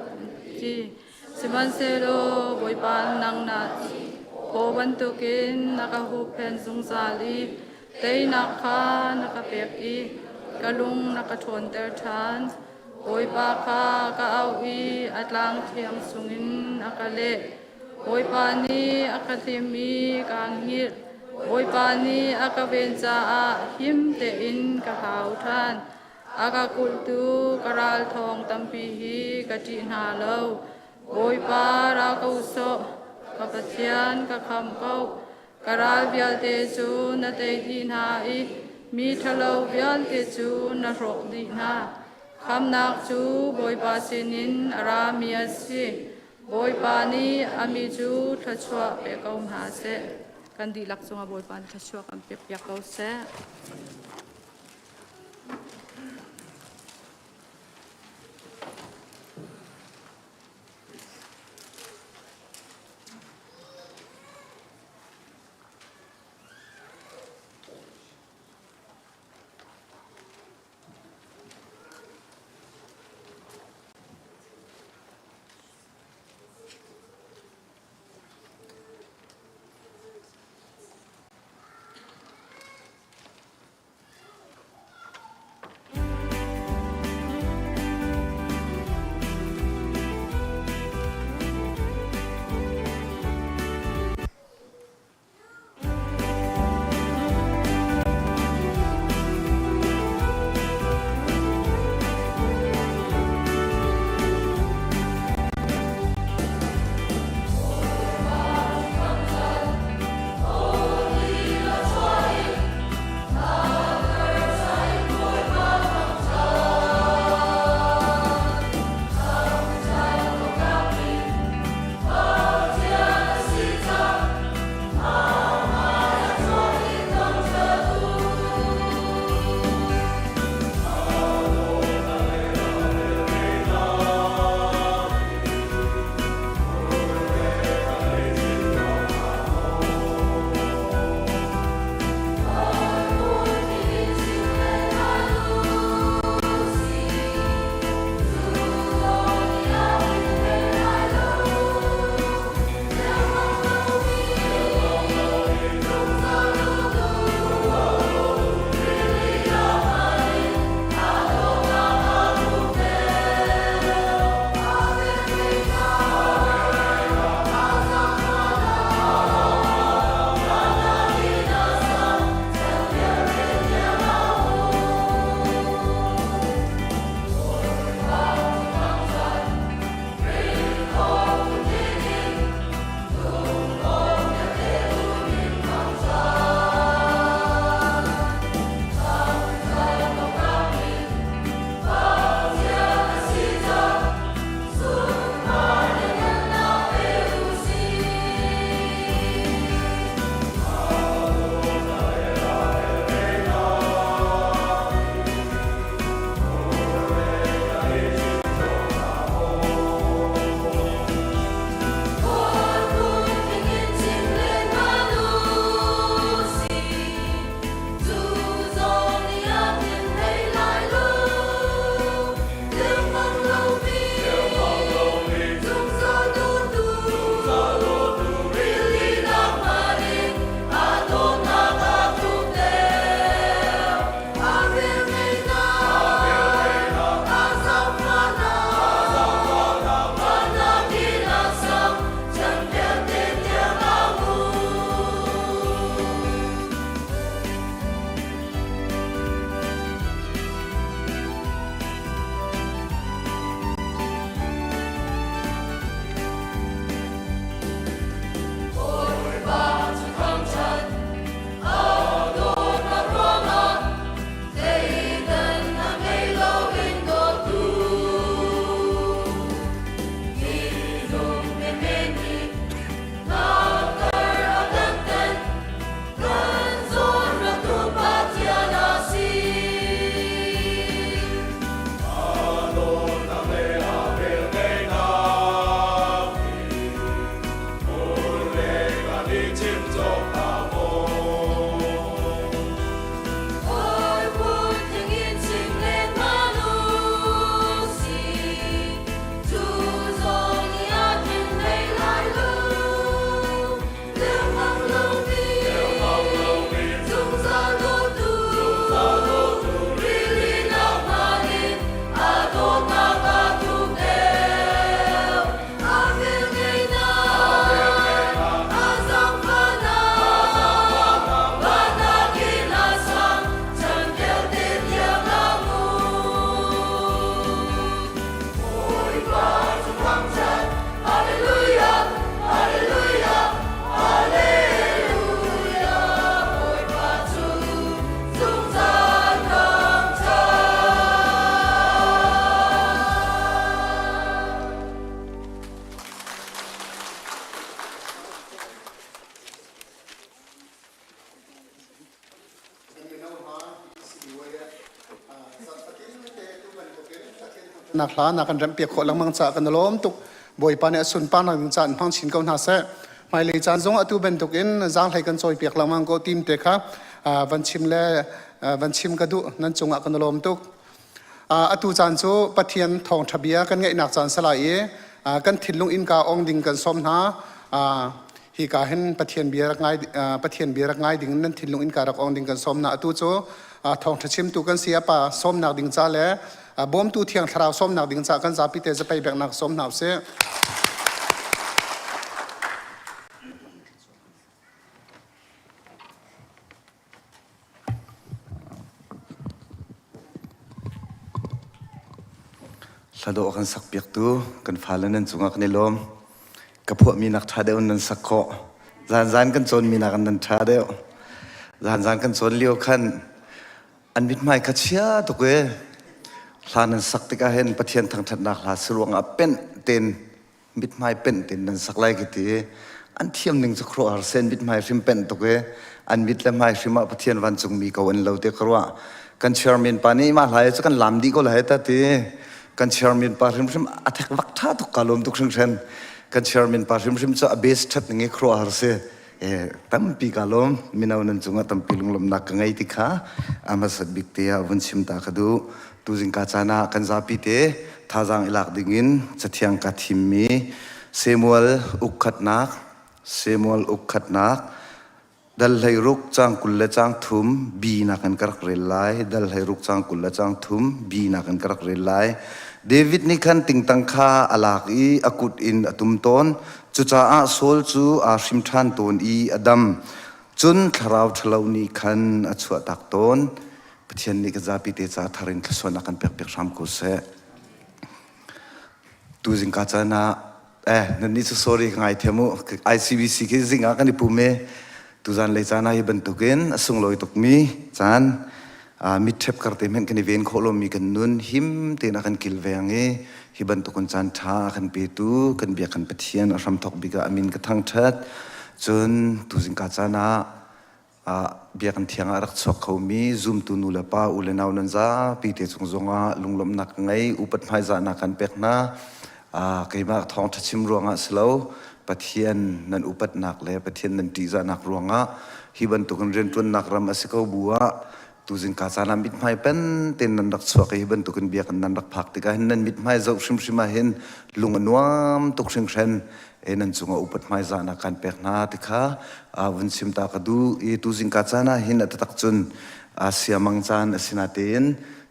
ti. Sihmanhsehlaw Bawipa nang na paw bantukin na ka huhphenh zungzal i teinak kha na ka pek i ka lung na ka ṭhawnter ṭhan. Bawipa kha ka auh i a tlang thiang chungin a ka leh. Bawipa nih a ka hlim i kaa hngilh. Bawipa nih a ka ven caah him tein ka hau ṭhan. A ka kulhtu ka ral thawng tampi hi ka ṭih hna lo. Bawipa ra ko sawh, ka Pathian ka khamh ko. Ka ral vialte cu na tei dih hna i mi ṭhalo vialte cu na hrawk dih hna. Khamhnak cu Bawipa sinin a rami a si. Bawipa nih a mi cu thluachuah pe ko hna seh. Kan dihlak cungah Bawipa nih thluachuah kan pekpiak ko seh. Nak hla na kan remh piak khawh lengmang caah kan i lawm tuk. Bawipa nih a sunparnak ding caah in hmang chin ko hna seh. Hmailei caan zong atu bantukin zaanghlei kan cawi piak lengmang ko tim te kha van chim le van chim ka duh. Nan cungah kan i lawm tuk. Atu caan cu Pathian thawngṭha bia kan ngaihnak caan salai i kan thinlung innka ong ding kan sawm hna. Hika hin Pathian bia rak ngai Pathian bia rak ngai ding nan thinlung innka rak ong ding kan sawm hna. Atu cu thawngṭha chimtu kan si pa sawmnak ding ca le bawmtu thiang thlarau sawmnak ding ca kan zapi te zapei beknak sawm hna usih. Hladawh kan sak piaktu kan fale nan cungah kan i lawm. Ka phuahmi nak ṭha deuh in nan sak khawh. Zanzan kan cawnmi nak in nan ṭha deuh. Zanzan kan cawn lio khan an mithmai kha chia tuk e. Hla nan sak tikah hin Pathian thangṭhatnak hla si ruangah penh tein mithmai penh tein nan sak lai ka ti. An thiam ning cu khuaruahhar sen mithmai hrim penh tuk i an mit le hmai hrim ah Pathian vancungmi ko an lo ti ka ruah. Kan chairman pa nih mah hlai cu kan lam dih ko lai ta ti. Kan chairman pa hrimhrim a thek vak tha tuk ka lawm tuk hringhran. Kan chairman pa hrimhrim cu a base that ning i khuaruahhar si. Tampi ka lawm mino nan cungah tampi lunglawmhnak ka ngei ti kha a hmasat bik te ah vun chim ta ka duh tuzing ka caan ah kan zapi te thazaang i lak dingin cathiang ka thimmi Samuel ukkhatnak Samuel ukkhatnak dal hlei ruk cang kul le cang thum B nak in ka rak rel lai dal hlei ruk cang kul le cang thum B nak in ka rak rel lai David nih khan tingtang kha a lak i a kut in a tum tawn Cucaah Saul cu aa hrim ṭhan tawn i a dam. Cun thlarau ṭhalo nih khan a chuahtak tawn. Pathian nih kan zapi te ca thar in thluachuahnak kan pekpiak hram ko seh. Tuzing ka caan ah eh nannih cu sorry ka ngaithiam u. ICBC khi zing ah kan i pum i tuzan lei caan ah hi bantukin a sunglawi tukmi caan mitṭhep kar te hmanh kan i ven khawh lomi kan nun him tein a kan kilveng i hi bantukin caan ṭha a kan petu kan biak kan Pathian a hramthawk bik ah a min ka thangṭhat cun tuzingka caan ah biakinn thiang ah rak chuak khomi zumtu nu le pa u le nau nan zapi te cung zongah lunglawmhnak ka ngei upat hmaizahnak kan pek hna keimah thawngṭha chim ruangah si lo Pathian nan upatnak le Pathian nan ṭihzahnak ruangah hi bantukin rianṭuannak ram a si ko bu ah tuzing ka caan ah mithmai pen tein nan rak chuak i hi bantukin biakinn nan rak phak tikah hin nan mithmai zoh hrimhrim ah hin lung a nuam tuk hringhran e nan cungah upat hmaizahnak kan pek hna ti kha vun chim ta ka duh i tuzing ka caan ah hin a taktak cun siamang caan a si natein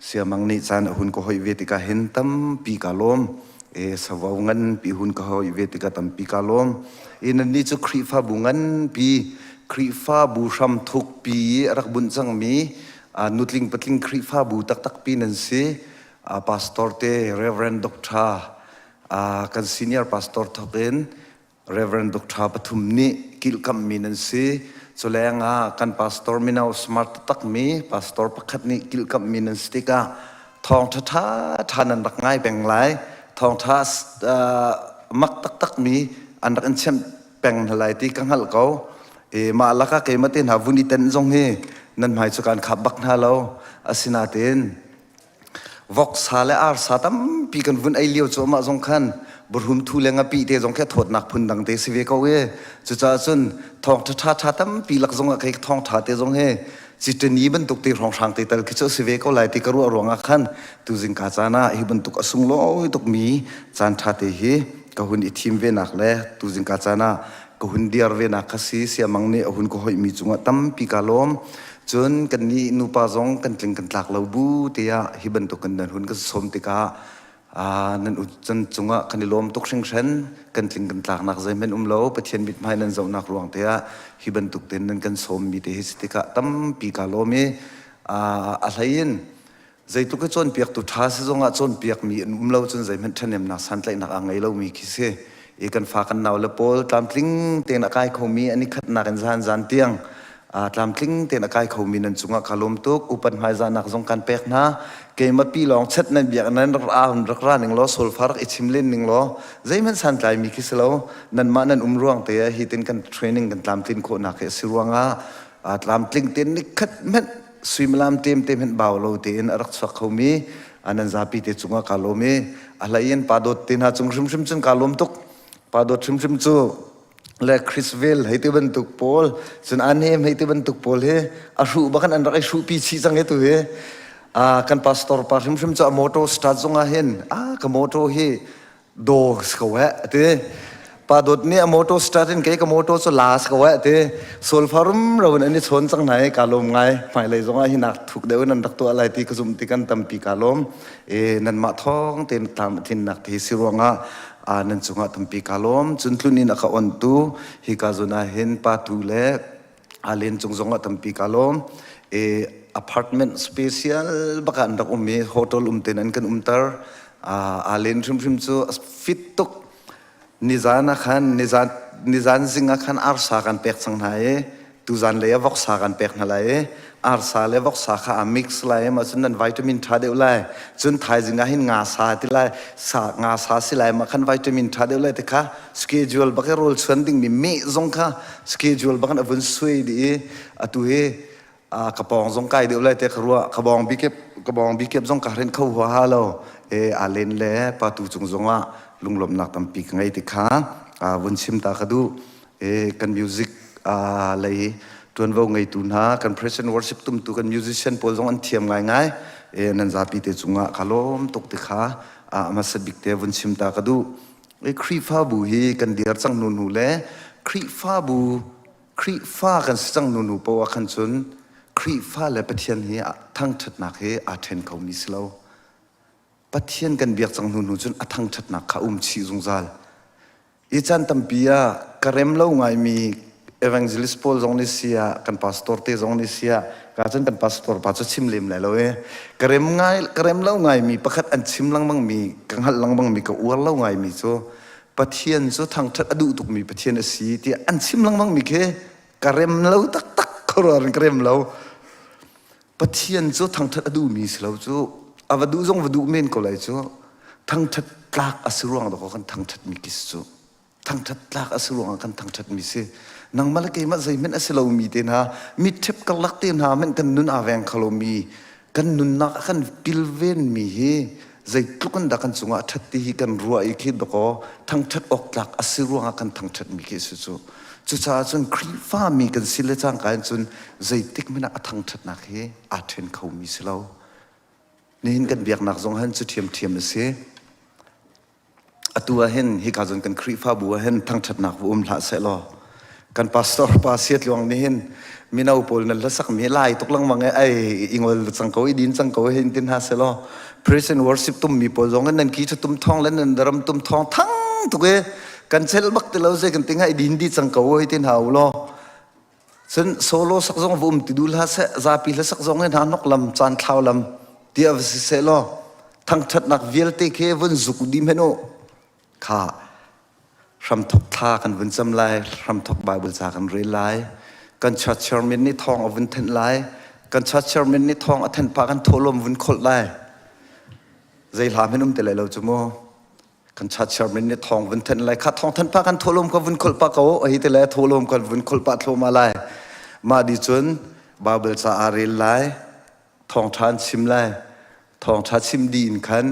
siamang nih caan a hun ka hoih ve tikah hin tampi ka lawm e savo nganpi hun ka hoi ve tikah tampi ka lawm i nannih cu Khrihfabu nganpi Khrihfabu hram thukpi i a rak bunh cangmi nutling patling Khrihfabu taktakpi nan si pastor te Reverend Doctor kan senior pastor thok in Reverend Doctor pathum nih kilhkamhmi nan si. Culeng ah kan pastor mino smart taktakmi pastor pakhat nih kilhkamhmi nan si tikah thawngṭha ṭha ṭha nan rak ngai peng lai. Thawngṭha mak taktakmi an rak in chimh peng hna lai ti ka hngalh ko. E, mah lakah keimah te hna vun i tenh zong hi nan hmai cu kaan khap bak hna lo. Asinain Voksa le arsa tampi kan vun ei lio cu amah zong khan buhrum thu le ngapi te zong khi a thawtnak phun dang te si ve ko i cucaah cun thawngṭha ṭha ṭha tampi lak zong ah kei thawngṭha te zong hi citani bantuk te hrawnghrang te tal khi cu a si ve ko lai ti ka ruah ruangah khan tuzing ka caan ah hi bantuk a sunglawi tukmi caan ṭha te hi ka hun i thim ve nak le tuzing ka caan ah ka hun diar ve nak kha si siamang nih a hun ka hoihmi cungah tampi ka lawm Cun kannih nupa zong kan tling kan tlak lo bu tiah hi bantukin nan hun kan sawm tikah nan can cungah kan i lawm tuk hringhran kan tling kan tlaknak zeihmanh um lo Pathian mithmai nan zohnak ruang te ah hi bantuk tein nan kan sawmmi te hi si tikah tampi kaa lawm i a hlei in Zeitluk i cawnpiaktu ṭha si zongah cawnpiakmi an um lo cun zeihmanh ṭhahnemnak santlaihnak aa ngei lomi khi si. I kan fa kan nau le pawl tlamtling tein a kai khomi an i khatnak in zan zan tiang tlamtling tein a kai khomi nan cungah ka lawm tuk. Upat hmaizahnak zong kan pek hna. Keimah pi lawng chet nan biak nan rak ra rak ra ning law solfa rak i chim len ning law zeihmanh santlaimi khi si lo. Nanmah nan um ruang te ah hi tin kan training kan tlamtlin khawhnak hi a si ruangah tlamtling tein nikhat hmanh suimilam ṭemte hmanh bau lo tein a rak chuak khomi. Nan zapi te cungah ka lawm i a hlei in pa dawt te hna cung hrimhrim cun ka lawm tuk. Pa dawt hrimhrim cu le Chris Vale hei ti bantuk pawl cun an hem hei ti bantuk pawl hi a hruh bakan an rak i hruhpi chih cang hi tu hi kan pastor pa hrimhrim cu a motor start zongah hin a ka motor hi do ko eh ti pa dawt nih a motor start in kei ka motor cu las ko eh ti solfa rumro in an i chawn cang hna i ka lawm ngai hmailei zongah hi nak thuk deuh in an rak tuah lai ti ka zumh ti kan tampi ka lawm e nanmah thawng tein tlam a tlinnak ti si ruangah nan cungah tampi ka lawm cun tlun in a ka ontu hi ka zun ah hin pa tu le alen cung zongah tampi ka lawm e apartment special baka an rak um i hotel um ten an kan umter alen hrimhrim cu fit tuk nizan ah khan nizan nizan zing ah khan arsa kan pek cang hna i tuzan lei ah voksa kan pek hna lai i arsa le voksa kha a mix lai ma cun nan vitamin tha deuh lai cun thaizing ah hin nga sa ti lai sa nga sa si lai ma khan vitamin tha deuh lai ti kha schedule bak i rawl chuan ding mi meh zong kha schedule bak in a vun suai dih i atu hi ka pawng zong kai deuh lai te ka ruah ka bawng bikep ka bawng bikep zong ka hren kho hua ha lo e a len le pa tu cung zong ah lunglawmhnak tampi ka ngei ti kha vun chim ta ka duh e kan music lei tuanvo ngeitu hna kan present worship tumtu kan musician pawl zong an thiam ngaingai e nan zapi te cungah ka lawm tuk ti kha hmasa bik te vun chim ta ka duh e Khrihfabu hi kan dir cang nu nu le Khrihfabu Khrihfa kan si cang nu nu poah khan cun Khrihfa le Pathian hi thangṭhatnak hi aa ṭhen khomi si lo. Pathian kan biak cang hnu hnu cun a thangṭhatnak kha um chih zungzal. I caan tampi ah ka rem lo ngaimi evangelist pawl zong nih sia kan pastor te zong nih sia ka cun kan pastor pa cu chim lem lai lo e ka rem ngai ka rem lo ngaimi pakhat an chim lengmang mi ka hngalh lengmang mi ka uar lo ngaimi cu Pathian cu thangṭhat a duh tukmi Pathian a si tiah an chim lengmang mi khi ka rem lo taktak khuaruahhar in ka rem lo. Pathian cu thangṭhat a duhmi si lo cu a va duh zong va duh men ko lai cu thangṭhat tlak a si ruang dawkaw kan thangṭhat mi kis cu thangṭhat tlak a si ruangah kan thangṭhat mi si nangmah le keimah zeihmanh a si lomi te hna mitṭhep karlak te hna hmanh kan nun aa veng kho lomi kan nunnak a kan kilvenmi hi zeitluk in dah kan cungah a ṭhat ti hi kan ruah i khi dakaw thangṭhat awk tlak a si ruangah kan thangṭhatmi khi a si cu cucaah cun Khrihfa mi kan si le cangka in cun zeitik hmanh ah a thangṭhatnak hi aa ṭhen khomi si lo nihin kan biaknak zong han cu ṭhiamṭhiam a si Atu ah hin hika zawn kan Khrihfabu ah hin thangṭhatnak va um hlah sehlaw kan pastor pa Siatluang nih hin mino pawl nan hlasak mi lai tuk lengmang e ai i ngol cang ko i din cang ko hin tin hna selaw praise and worship tum mi pawl zong nan ki tum thong le nan daram tum thong thang tuk e kan chel bak ti lo se kan tinga i din di cang ko hei tin hau law Cun solo sak zong va um ti duh hlah seh, zapi hla sak zong in hna nok lam, caan thlau lam tiah va si seh law thangṭhatnak vialte khi vun zuk dih hmenh u. Kha hramthok thla kan vun cam lai, hramthok Bible ca kan rel lai. Kan church chairman nih thawng a vun thenh lai. Kan church chairman nih thawng a thenh pah kan thawhlawm vun kholh lai. Zei hla hmenh um ti lai lo cu mu. Kan church chairman nih thawng vun thanh lai kha thawng thanh pa kan thawhlawm ka vun kholh pa ko hi te le thawhlawm kan vun kholh pa thloma lai mah di cun Bible ca aa rel lai thawngṭha an chim lai thawngṭha chim di in khan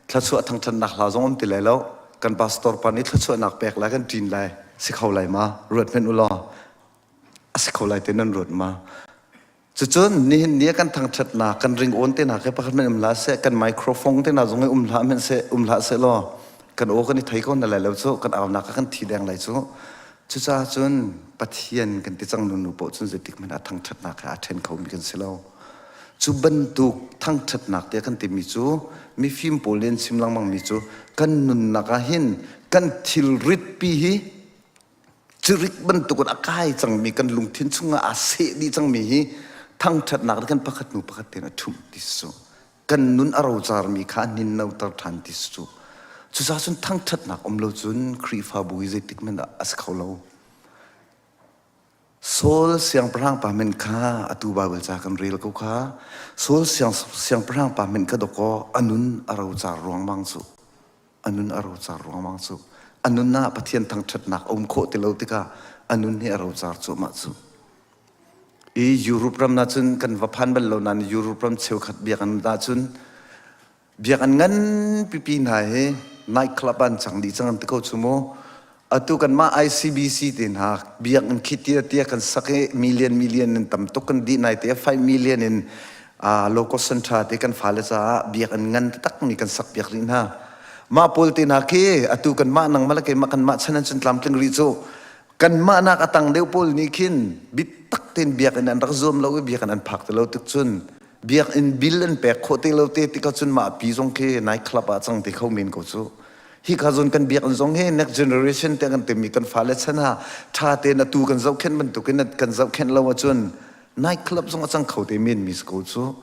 thluachuah thangṭhatnak hla zong um ti lai lo kan pastor pa nih thluachuahnak pek lai kan ṭin lai si kho lai ma ruat hmenh u law a si kho lai te nan ruat ma Cucun nihin ni ah kan thangṭhatnak, kan ringawn te hna khi pakhat hmanh um hlah seh, kan microphone te hna zong hi um hlah hmanh seh, um hlah seh law kan aw kan i thei ko na lai lo cu, kan aunak ah kan thi deng lai cu. Cucaah cun Pathian kan ti cang nunu paoh cun zeitik hmanh ah thangṭhatnak he aa ṭhen khomi kan si lo. Cu bantuk thangṭhatnak tiah kan timi cu mifim pawl nih an chim lengmangmi cu kan nunnak ah hin kan thilritpi hi Cirik bantukin a kai cangmi kan lungthin chungah aa seh dih cangmi hi thangṭhatnak nih kan pakhat hnu pakhat tein a ṭhumh ti si cu. Kan nun a rocarmi kha a hninnoter ṭhan ti si cu. Cucaah cun thangṭhatnak um lo cun Khrihfabu hi zeitik hmanh ah a si kho lo. Saul siangpahrang pa min kha atu Baibal ca kan rel ko kha. Saul siang, siangpahrang pa min kha dawkaw a nun a rocar ruangmang cu. A nun a rocar ruangmang cu a nun ah Pathian thangṭhatnak a um khawh ti lo tikah a nun hi a rocar cuahmah cu. I Europe ram na cun kan va phan bal lo nain Europe ram cheukhat biakinn ah cun. Biakinn ngan pipi hna hi night club an cang dih cang an ti ko cu mu. Atu kanmah ICBC te hna biakinn khi tia tia kan sak i million million in tam tuk kan dih nai te 5 million in uh, local center te kan fale caah biakinn ngan taktak mi kan sak piak rih hna. Mah pawl te hna khi atu kanmah nangmah le keimah kanmah chan an cun tlamtling rih cu. Kanmah nak a tang deuh pawl nih khin bitak tein biakinn an rak zuam lo i biakinn an phak ti lo tik cun biakinn bill an pek khawh te lo te tikah cun mah pi zong khi night club ah cang te kho men ko cu. Hi ka zawn kan biakinn zong hi next generation te kan timi kan fale chan ha tha tein atu kan zohkhenh bantukin kan zohkhenh lo ahcun night club zong a cang kho te men mi si ko cu.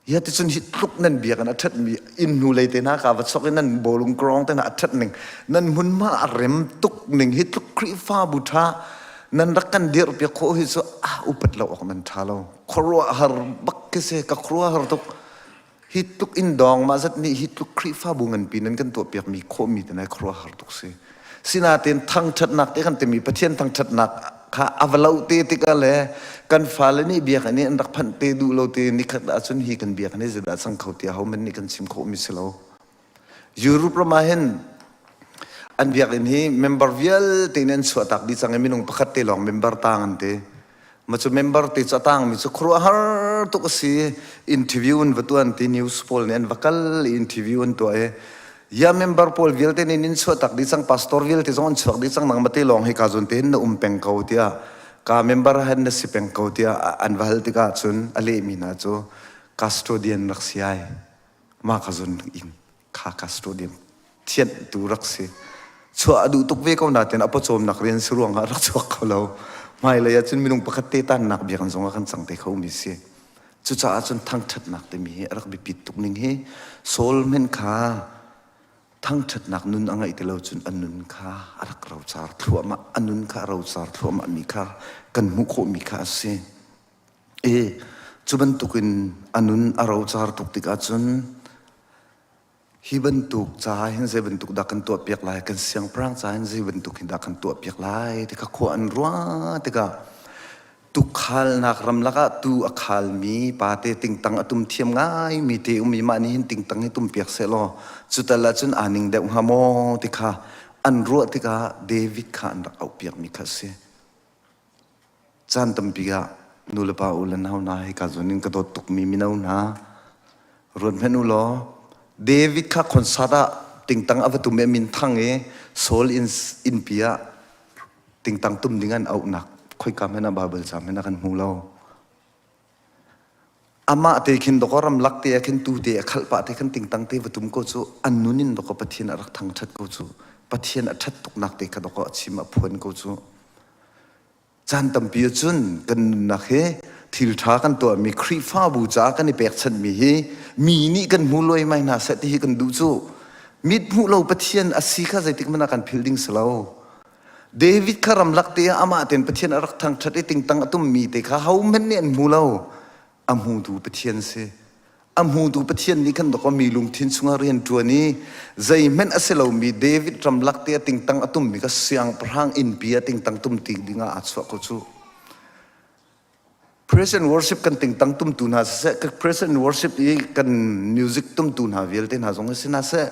Ya ti cun hi tluk nan biakinn a ṭhat mi inn hnu lei te hna ka va chok i nan bawlung krong te hna a ṭhat ning nan hmunhma a rem tuk ning hi tluk Khrihfabu ṭha nan rak kan dirh piak khawh hi cu ah upat lo awk nan ṭha lo khuaruahhar bak khi si ka khuaruahhar tuk hi tluk in dawng mah zat nih hi tluk Khrihfabu nganpi nan kan tuah piak mi khawh mi te nai khuaruahhar tuk si Sinain thangṭhatnak te kan timi Pathian thangṭhatnak kha a va lo te tikah le kan fale nih biakinn i an rak phanh te duh lo te nikhat ahcun hi kan biakinn hi zeidah cang kho tiah hohmanh nih kan chim khawhmi si lo. Europe ram ah hin an biakinn hi member vialte nih an chuahtak dih cang i minung pakhat te lawng member tang an ti. Ma cu member te cu a tangmi cu khuaruahhar tuk a si. Interview an va tuan ti news pawl nih an va kal i interview an tuah i ya member pawl vialte nih nin chuah tak dih cang pastor vialte zong an chuak dih cang nangmah te lawng hi ka zawn tein na um peng ko tiah ka member han na si peng ko tiah an va hal tikah cun a lehmi hna cu custodian rak si ai mah ka zawn in kha custodian thianhtu rak si. Chuah a duh tuk ve ko nain a pawcawmnak rian si ruangah rak chuak kho lo. Hmailei ah cun minung pakhat te tannak biakinn zong ah kan cang te kho mi si. Cucaah cun thangṭhatnak timi hi a rak biapit tuk ning hi Saul men kha thangṭhatnak nun a ngeih ti lo cun a nun kha a rak rocar thluahmah a nun kha a rocar thluahmah mi kha kan hmuh khawh mi kha a si. E cu bantukin a nun a rocar tuk tikah cun Hi bantuk ca hin zei bantuk dah kan tuahpiak lai, kan siangpahrang ca hin zei bantuk hin dah kan tuahpiak lai ti kha khua an ruah tikah tukhalnak ramlak ah tuu a khalmi pate tingtang a tum thiam ngaimi te um i mah nih hin tingtang hi tumpiak sehlaw cu tal ahcun aa ning deuh hnga maw ti kha an ruah tikah David kha an rak auhpiakmi kha a si. Caan tampi ah nulepa u le nau hna hika zawn in ka dawt tukmi mino hna ruat hmanh u law David kha concert ah tingtang a va tum i a min thang i Saul inn innpi ah tingtang tum ding an auhnak khoika hmanh ah Baibal ca hmanh ah kan hmu lo. Amah te khin dawkaw ramlak te ah khin tuu te a khalh pah te khan tingtang te va tum ko cu an nun in dawkaw Pathian a rak thangṭhat ko cu Pathian a ṭhat tuknak te kha dawkaw a chim a phuan ko cu. Caan tampi ahcun kan nunnak hi thil ṭha kan tuahmi Khrihfabu caah kan i pekchanhmi hi mi nih kan hmu luaimai hna seh ti hi kan duh cu. Mit hmuh lo Pathian a si kha zeitik hmanh ah kan philh ding si lo. David kha ramlak te ah amah tein Pathian a rak thangṭhat i tingtang a tummi te kha hohmanh nih an hmu lo. A hmutu Pathian si. A hmutu Pathian nih khan dawkaw mi lungthin chungah rian ṭuan i zeihmanh a si lomi David ramlak te a tingtang a tummi kha siangpahrang innpi ah tingtang tum ti dingah aa chuah ko cu. Praise and worship kan tingtang tumtu hna siseh, praise and worship i kan music tumtu hna vialte hna zong hi si hna seh,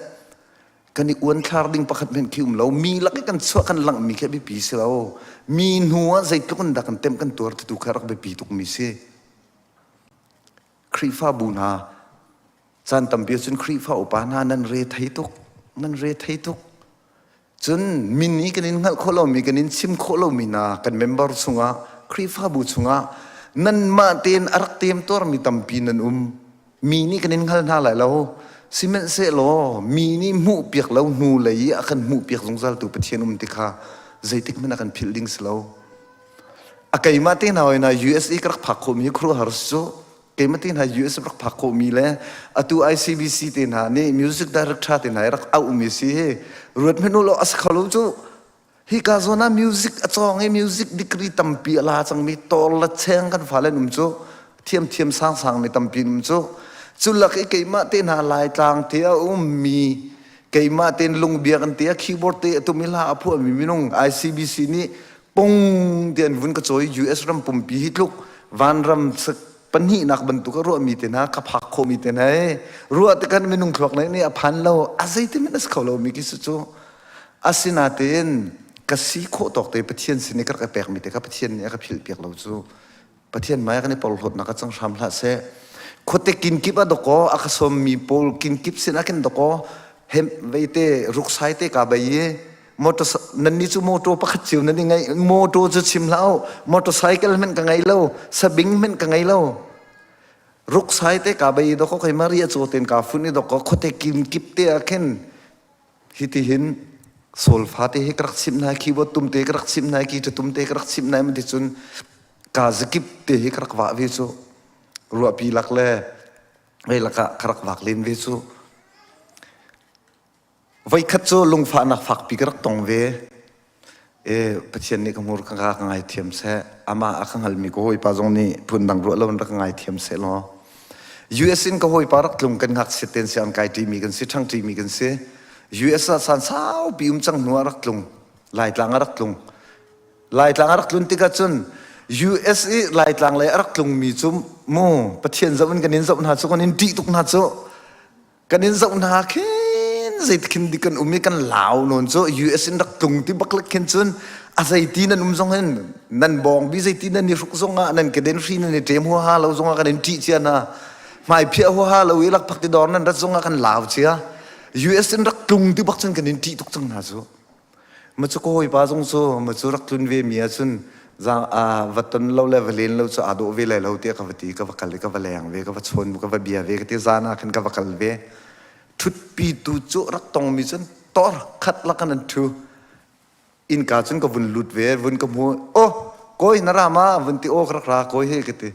kan i uanthlar ding pakhat hmanh khi um lo. Mi lak i kan chuah kan langhmi khi a biapi si lo. Mi hnu ah zeitluk in dah kan temh kan tuar ti tu kha rak biapi tukmi si. Khrihfabu hna caan tampi ahcun Khrihfa upa hna nan re thei tuk nan re thei tuk cun min i kan in hngalh khawh lomi kan in chim khawh lomi hna kan member chungah Khrihfabu chungah nanmah tein a rak temtuarmi tampi nan um mi nih kan in hngal hna lai lo sihmanhsehlaw mi nih hmuhpiak lo hnu lei i a kan hmuhpiak zungzaltu Pathian um ti kha zeitik hmanh ah kan philh ding si lo A keimah te hna hoi hna USA ka rak phak khawhmi hi khuaruahhar si cu. Keimah te hna US rak phak khawhmi le atu ICBC te hna nih music director te hna i rak auhmi si hi ruat hmanh u law a si kho lo cu. Hika zawn ah music a cawng i music degree tampi a la cangmi tawr le cheng kan fale an um cu. Thiamthiam sangsang mi tampi an um cu. Cu lak i keimah te hna Laitlang te a ummi keimah tein lungbiak an ti a keyboard te a tum i hla a phuahmi minung ICBC nih pung ti an vun ka cawi US ram pumpi hi tluk vanram. Pahnihnak bantuk a ruahmi te hna ka phak khawhmi te hna i ruah tikhan minung thluak nih nih a phan lo a zeitin hmanh a si kho lomi khi cu asinatein ka si khawh tawk te Pathian sin i ka rak i pekmi te kha Pathian nih a ka philh piak lo cu Pathian hmai ah kan i porhlawtnak a cang hram hlah seh. Khuate kinkip ah dawkaw a ka sawmmi pawl kinkip sin ah khin dawkaw hem veite ruksai te ka bei i motor nan ni cu motor pakhat cio nan i ngai motor cu chim hlah u motorcycle hmanh ka ngei lo sabing hmanh ka ngei lo ruksai te ka bei dawkaw kai maria caw ten ka fun i dawkaw khuate kinkip te ah khin hiti hin solfa te hi ka rak chimh hna keyboard tum te ka rak chimh hna guitar tum te ka rak chimh hna ti cun ka zakip te hi ka rak vah ve cu ruahpi lak le vei lakah ka rak vak len ve cu voikhat cu lungfahnak fakpi ka rak tong ve E Pathian nih ka hmur ka ka ngaithiam seh. Amah a ka hngalmi ka hawipa zong nih phundang ruah lo in rak ka ngaithiam seh law. US in ka hawipa rak tlung kan ngakchiat ten si an kai ṭimi kan si, ṭhang ṭimi kan si. US ah san saupi um cang hnu ah rak tlung. Laitlang ah rak tlung. Laitlang ah rak tlun tikah cun US i Laitlang lei a rak tlungmi cu mu Pathian zoh in kan in zoh hna cu kan in ṭih tuk hna cu. Kan in zoh hna khin zeitikhin dik kan um i kan lau nawn cu US in rak tlung ti bak khin cun a zeiti nan um zong hin nan bawng bi zeiti nan i hruk zong ah nan keden hri nan i ṭem huaha lo zong ah kan in ṭih cia hna hmai phiah huaha lo i lakphak ti dawr nan rat zong ah kan lau cia US in rak tlung ti bak cun kan in ṭih tuk cang hna cu Ma cu ka hawipa zong cu ma cu rak tlun ve mi ahcun zaang a va ton lo le va len lo cu aa dawh ve lai lo tiah ka va ti ka va kal i ka va leng ve ka va chawn ka va bia ve ka ti zan ah khin ka va kal ve ṭhutpi tu cu rak tong mi cun tor khat lakan an ṭhu innka cun ka vun lut ve vun ka hmu oh kawi na ra ma vun ti aw ka rak ra kawi he ka ti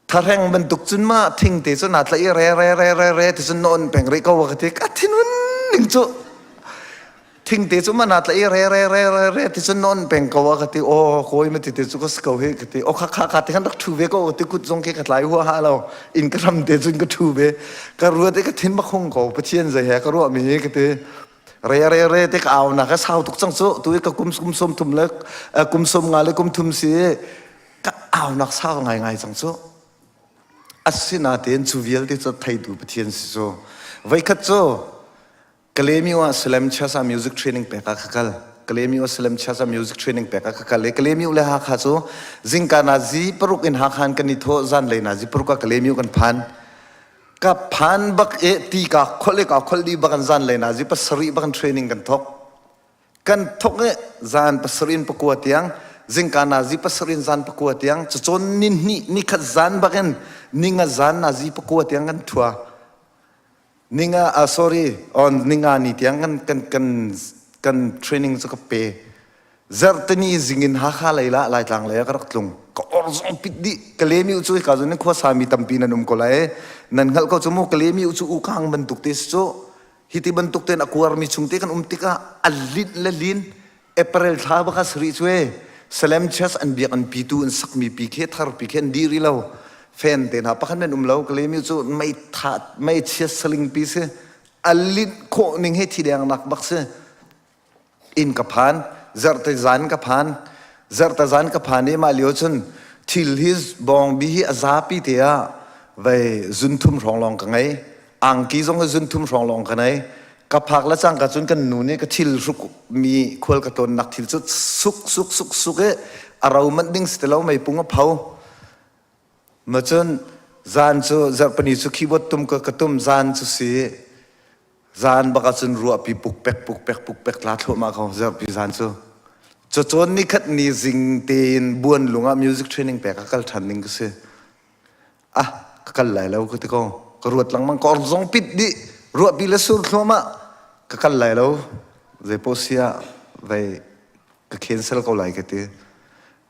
Thareng bantuk cun ma thing te cu naa tlaih i re re re re re ti cun na on peng rih ko ka ti ka thinun ning cu thing te cu ma naa tlaih i re re re re re ti cun na on peng ko ka ti aw kawi ma ti te cu ka si ko hi ka ti aw kha kha kha ti khan rak ṭhu ve ko ti kut zong khi ka tlai huaha lo inn ka hram te cun ka ṭhu ve ka ruat i ka thin bak hung ko Pathian zei he ka ruah mi hi ka ti re re re te ka au na ka sau tuk cang cu tu i ka kum kum som thum le kum som nga le kum thum si ka aunak sau ngaingai cang cu asinatein cu vialte cu theitu Pathian si cu voikhat cu Kalemi ah Salem Church ah music training pek ah ka kal Kalemi ah Salem Church ah music training pek ah ka kal i Kalemi le Hakha cu zingka nazi paruk in Hakha in kan i thawh zanlei nazi paruk ah Kalemi kan phan ka phan bak e ti ka khol e ka khol di bak an zanlei nazi pasarih bak an training kan thok Kan thok i zan pasarih in pakua tiang, zingka nazi pasarih in zan pakua tiang, cacawn ni hnih nikhat zan bakin ninga zan nazi pakua tiang kan thua. Ninga, uh, sorry, on ninga ni tiang kan kan kan kan training cu ka pe. Zarhteni zingin Hakha lei la Laitlang lei ah ka rak tlung. Ka or zong pit dih. Ka lemi u cu hika zon in khua mi tampi nan um ko lai. Nan hngalh ko cu mu ka lemi u cu ukang bantuk te si cu. Hi ti bantuk tein a kuarmi chung te kan um tikah a linh le lin April thla baka sari cu e Salem Church an biak an pitu an sakmi pi khi thar pi khi an dir i lo fan te hna pakhat men um lo ka lemi cu mei tha mei chia saling pi si a linh khawh ning he thi deng nak bak si Inn ka phan, zarhte zan ka phan. Zarhte zan ka phan i mah lio cun thil hi bawngbi hi a zapi te ah vei zunthum hrawng lawng ka ngei. Angki zong hi zunthum hrawng lawng ka nei. Ka phak le cangka cun kan nu nih ka thil hruk mi khual ka tlawnnak thil cu suk suk suk suk i a ro manh ding si ti lo meipung a pho. Ma cun zan cu zarhpini cu keyboard tum ka ka tum zan cu si Zan bak ahcun ruahpi pukpek pukpek pukpek tla thluahmah ko zarhpi zan cu. Cacawn nikhat ni zing tein buanlung ah music training pek a kal ṭhan ding ka si. Ah, ka kal lai lo ka ti ko. Ka ruat lengmang ka or zong pit dih. Ruahpi le sur thluahmah ka kal lai lo. Zeipaoh si ah vei ka cancel ko lai ka ti.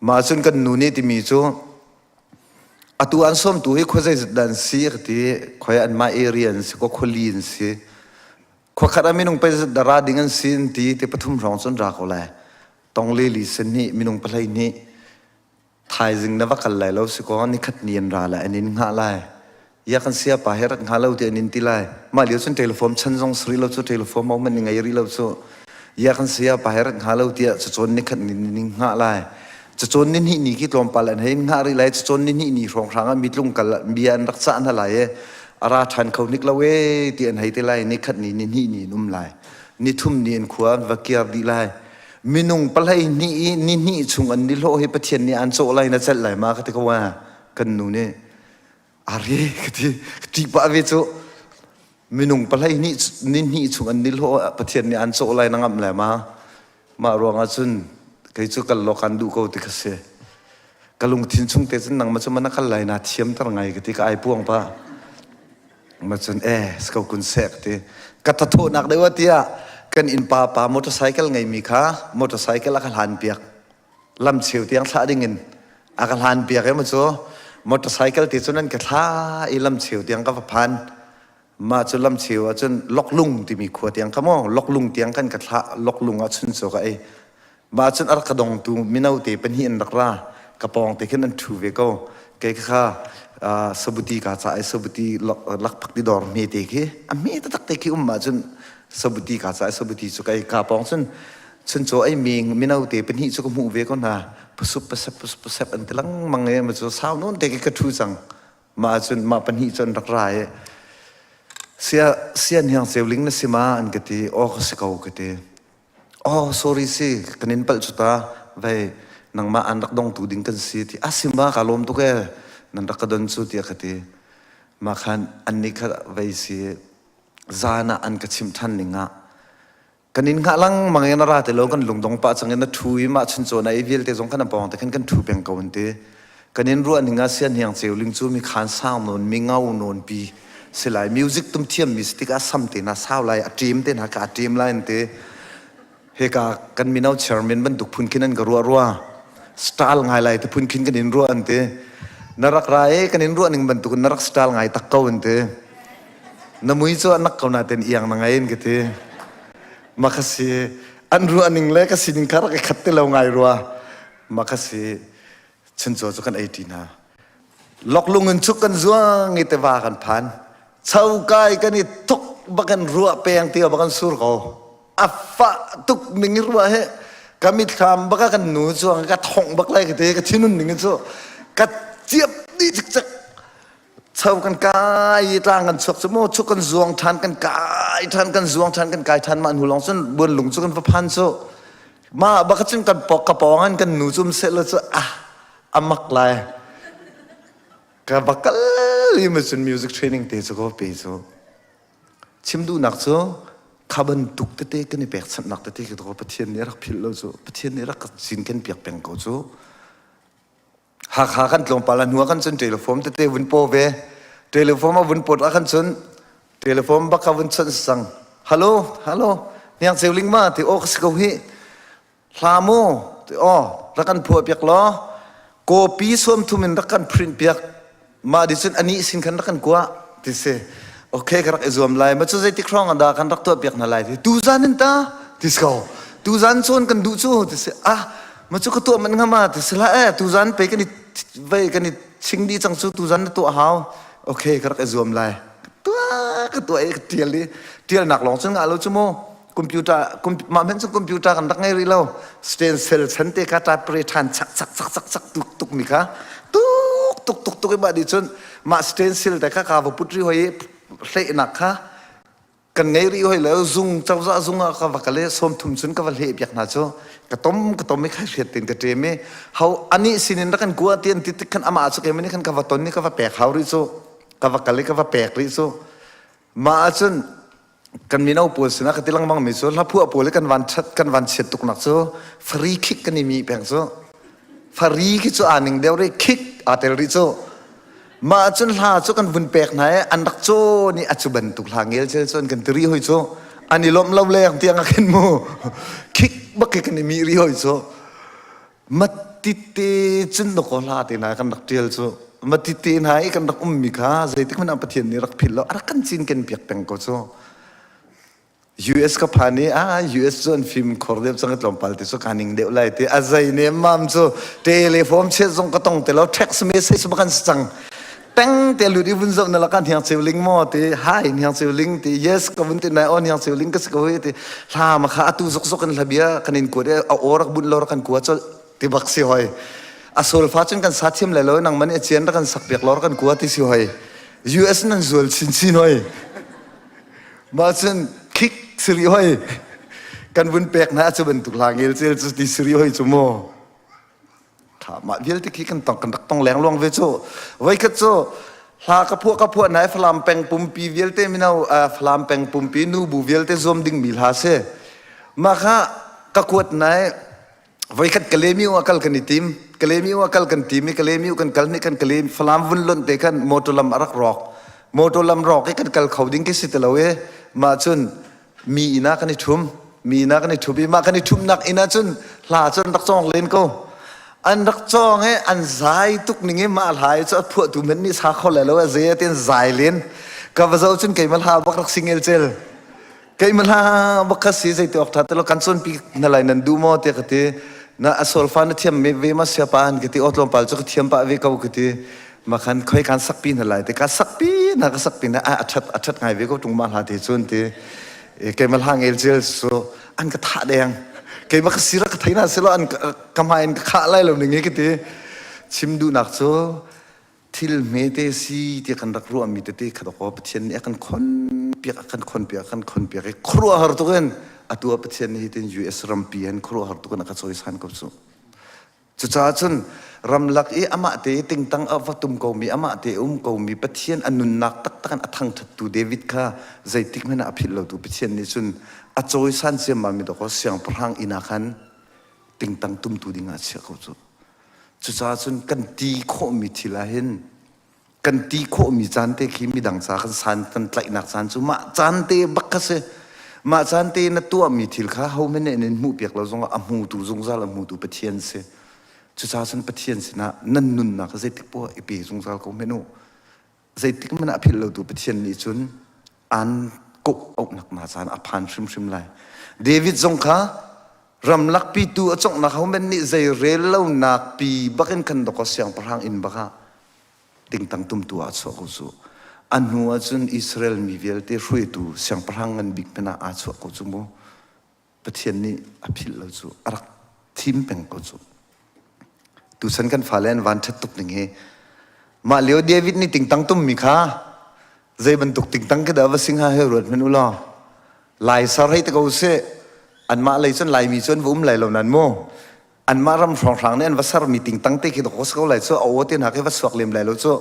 Mah cun kan nu nih timi cu Atu an sawmtu hi khua zeizat dah an si ka ti. Khoi anmah area an si, khua khuali an si. Khua khat ah minung peizat dah ra ding an si an ti. Ti pathum hrawng cun ra ko lai. Tong le li sen nih minung pahlei nih thaizing na va kal lai lo si kaw nikhat ni an ra lai an in hngah lai. Ya kan sia pa he rat hnga lo ti an in ti lai. Mah lio cun telephone chan zong sri lo cu telephone mo man ni ngei rih lo cu. Ya kan sia pa he rat hnga lo tiah cacawn nikhat ni ning hngah lai. Cacawn ni hnih ni khi tlawmpal an hei hngah rih lai. Cacawn ni hnih ni hrawnghrang ah mi tlung kal bia an rak cah hna lai i a ra ṭhan kho hnik lo ee ti an hei ti lai. Ni khat ni ni hnih ni in um lai. Ni thum ni in khua an va kiar dih lai. Minung pahlei hnih i ni hnih chung an ni hlawh hi Pathian nih an cawh lai na celh lai ma ka ti ko ah kan nu nih ari ka ti ka ṭih pah ve cu minung pahlei hnih ni hnih chung an ni hlawh Pathian nih an cawh lai na ngamh lai ma mah ruangah cun kei cu kal law kan duh ko ti ka si ka lungthin chung te cun nangmah cu mana kal lai na thiam tar ngai ka ti ka ai puang pa ma cun eh sko kun sek ti ka thathawhnak deuh tiah kan innpa pa motorcycle ngeimi kha motorcycle a ka hlan piak lam cheu tiang thlah ding in a ka hlan piak e ma cu motorcycle te cun an ka thla i lam cheu tiang ka va phan Mah cu lamcheu ah cun Loklung timi khua tiang kha maw Loklung tiang kan ka thlah Loklung ah chun cu ka ei. Mah cun a rak ka dongtu mino te pahnih an rak ra. Ka pawng te khin an ṭhu ve ko. Kei kha sabuti ka ca i sabuti lakphak ti dawr hme te khi a hme taktak te khi um ahcun sabuti ka ca i sabuti cu ka ei. Ka pawng cun chuncaw ei mi mino te pahnih cu ka hmuh ve ko hna. Pasup pasep pasup pasep an ti lengmang i ma cu sau nawn te khi ka ṭhu cang. Mah cun mah pahnih cu an rak ra i sia sian hiang ceuling na si ma an ka ti aw ka si ko ka ti oh sorry si kan in palh cu ta vei nangmah an rak dongtu ding kan si ti a si ma ka lawm tuk e nan rak ka don cu tiah ka ti mah khan an nih kha vei si zan ah an ka chimh ṭhan ning ah Kan in hngah lengmang in a ra ti lo kan lungdong pah cang in na ṭhu i mah chuncaw na ei vialte zong khan a pawng te khan kan ṭhu peng ko an ti. Kan in ruah ning ah sianhiang ceuling cu mi khan sang nawn mi ngau nawn pi si lai music tum thiam mi si tikah sam te hna sau lai a ṭim te hna ka a ṭim lai an ti. Hika kan mino chairman bantuk phun khin an ka ruah rua style ngai lai te phun khin kan in ruah an ti. Na rak ra e kan in ruah ning bantuk in na rak style ngai tak ko an ti. Na mui cu a nak ko nain iang na ngei in ka ti. Ma ka si an ruah ning le ka sining kha rak i khat ti lo ngai rua. Ma ka si chuncaw cu kan ei ṭi hna. Loklung in chuk kan zuang i tiva kan phan. Chokai kan i tuk bakan ruah peng ti bakan sur ko. A fah tuk ning i ruah he ka mitthlam baka kan nu chuang ka thongh bak lai ka ti ka thinun ning cu ka ciap dih cikcek Cho kan kai i tlang kan chuak cu mu chuk kan zuang ṭhan kan kai ṭhan kan zuang ṭhan kan kai ṭhan mah hnu lawng cun buanlung cu kan va phan cu mah bak cun kan pok ka pawng an kan nu cu um seh law cu ah a mak lai ka va kal i ma cun music training te cu ko pe cu chim duhnak cu kha bantuk tete kan i pekchanhnak tete khi ko Pathian nih a rak philh lo cu Pathian nih rak cinken piak peng ko cu Hakha kan tlawmpal a hnu ah kan cun telephone tete vun paw ve. Telephone a vun pawt ah khan cun telephone bak kha vun chawnh sang. Hello, hello, niang ceu ling ma ti aw ka si ko hi. Hla mu ti aw rak kan phuah piak law copy sawm thum in rak kan print piak. Mah di cun anih sin khan rak kan kuah ti si. Okay ka rak i zuam lai. Ma cu zeitik hrawng ah dah kan rak tuah piak hna lai ti. Tuzan in ta ti si ko. Tuzan cawn kan duh cu ti si. Ah ma cu ka tuah manh hnga ma ti si hlah eh tuzan pei kan i vei kan i ching dih cang cu tuzan na tuah hau. Okay ka rak i zuam lai. Ka tuah ka tuah i ka tial i tialnak lawng cun ngah lo cu mu. Computer mah hmanh cu computer kan rak ngei rih lo stencil chan te kha type ṭhan chak chak chak chak chak tuk tuk mi kha tuk tuk tuk tuk i mah nih cun mah stencil te kha ka va put rih hoi i hlehnak kha kan ngei rih hoi lo zung cozah zung ah ka va kal i sawmthum cun ka va hleh piak hna cu ka tom ka tom i khai hriat tin ka ṭem i ho anih sinin rak kan kua ti an ti tik khan amah cu keimah nih khan ka va ton i ka va pek hau rih cu ka va kal i ka va pek rih cu mah ahcun kan mino pawl sinah ka ti lengmang mi cu hlaphuah pawl i kan van ṭhat kan van chiat tuknak cu free kick kan i mi peng cu free khi cu aa ning deuh rih kick aa tel rih cu mah cun hla cu kan vun pek hna i an rak cawn i a cu bantuk hla ngel cel cun kan ti rih hoi cu an i lawmh lo leng tiang a khin mu kick bak khi kan i mi rih hoi cu Matite cun dawkaw hla te hna kan rak ṭial cu matite hna i kan rak ummi kha zeitik hmanh ah Pathian nih rak philh lo a rak kan cinken piak peng ko cu US ka phan i ah US cu an fim khor deuh cang i tlawmpal te cu ka ning deuh lai ti a zei nemmam cu telephone chiat zong ka tong te lo text message ba kan si cang teng te lut i vun zoh na laka hniang ceu ling maw ti hi hniang ceu ling ti yes ka vun ti nai aw hniang ceu ling ka si ko hi ti hla ma kha atu zok zok in hla bia kan in kuat i a aw rak bunh lo rak kan kua colh. Ti bak si hoi. A solfa cun kan sa thiam lai lo nang man i cian rak kan sak piak lor kan kua ti si hoi. US nan zual chinchin hoi. Mah cun khik siri hoi. Kan vun pek na cu bantuk hla ngel cel cu ti siri hoi cu mu. Tha mah vialte khi kan tong kan rak tong leng luang ve cu. Voikhat cu hla ka phuah ka phuah nai Falam peng pumpi vialte mino Falam peng pumpi nu bu vialte zuam ding mi hla si. Mah kha ka kuat nai voikhat Kalemiu ah kal kan i tim. Kalemiu ah kal kan tim i Kalemiu kan kal ni kan Kalem Falam vun lonh te khan motor lam a rak rawk. Motor lam rawk i kan kal kho ding khi si ti lo i mah cun mi inn ah kan i ṭhum. Mi inn ah kan i ṭhup i mah kan i ṭhumnak inn ah cun hla cu an rak cawng len ko. An rak cawng i an zai tuk ning i mah hla i cu a phuahtu hmanh nih sa kho lai lo a zei a tin zai len. Ka va zoh cun keimah hla bak rak singel cel. Keimah hla bak kha si zei ti awk ṭha ti lo kan cawnpi hna lai nan duh maw tiah ka ti. Na a solfa na thiam ve ma sia pa an ka ti aw tlawmpal cu ka thiam pah ve ko ka ti. Makhan khoi kan sakpi hna lai te ka sakpi na ka sakpi na a ṭhat a ṭhat ngai ve ko ṭung ma hla te cun ti. Keimah hla ngel cel cu an ka thah deng. Keimah ka sira ka thei na silo an ka hmai in ka khah lai lo ning i ka ti. Chim duhnak cu thil hmete si ti kan rak ruahmi tete kha dawkaw Pathian nih a kan khon piak a kan khon piak a kan khon piak i khuaruahhar tuk in atu ah Pathian nih hitin US rampi hin khuaruahhar tuk in a ka cawisan ko cu. Cucaah cun ramlak i amah te tingtang a va tum komi amah te um komi Pathian a nunnak taktak in a thangṭhattu David kha zeitik hmanh ah a philh lotu Pathian nih cun a cawisan ciammam mi dawkaw siangpahrang inn ah khan tingtang tumtu ding ah a chiah ko cu. Cucaah cun kan ti khawhmi thil ah hin kan ti khawhmi caan te khi midang ca kan san kan tlaihnak caan cu mah caan te bak kha si. Mah caan te na tuahmi thil kha hohmanh nih an in hmuhpiak lo zongah a hmutu zungzal a hmutu Pathian si. Cucaah cun Pathian sinah nan nunnak kha zeitik poah i pe zungzal ko hmenh u. Zeitik hmanh ah a philh lotu Pathian nih cun aan kawh auhnak hna caan a phan hrimhrim lai. David zong kha ramlak pitu a conghnak hohmanh nih zei rel lonak pi bakin khan dawkaw siangpahrang inn bakah tingtang tumtu ah a chuah ko cu. A hnu ahcun Israel mi vialte hruaitu siangpahrang ngan bik hmanh ah aa chuah ko cu mu. Pathian nih a philh lo cu a rak thim peng ko cu. Tuchan kan fale an van ṭhat tuk ning hi mah lio David nih tingtang tummi kha zei bantuk tingtang khi dah va sing ha he ruat hmanh u law Lai sar hei te ko sih anmah lei cun Laimi cu an va um lai lo nan mu anmah ram hrawnghrang nih an va sermi tingtang te khi dawk ko lai cu a aw te hna khi va suak lem lai lo cu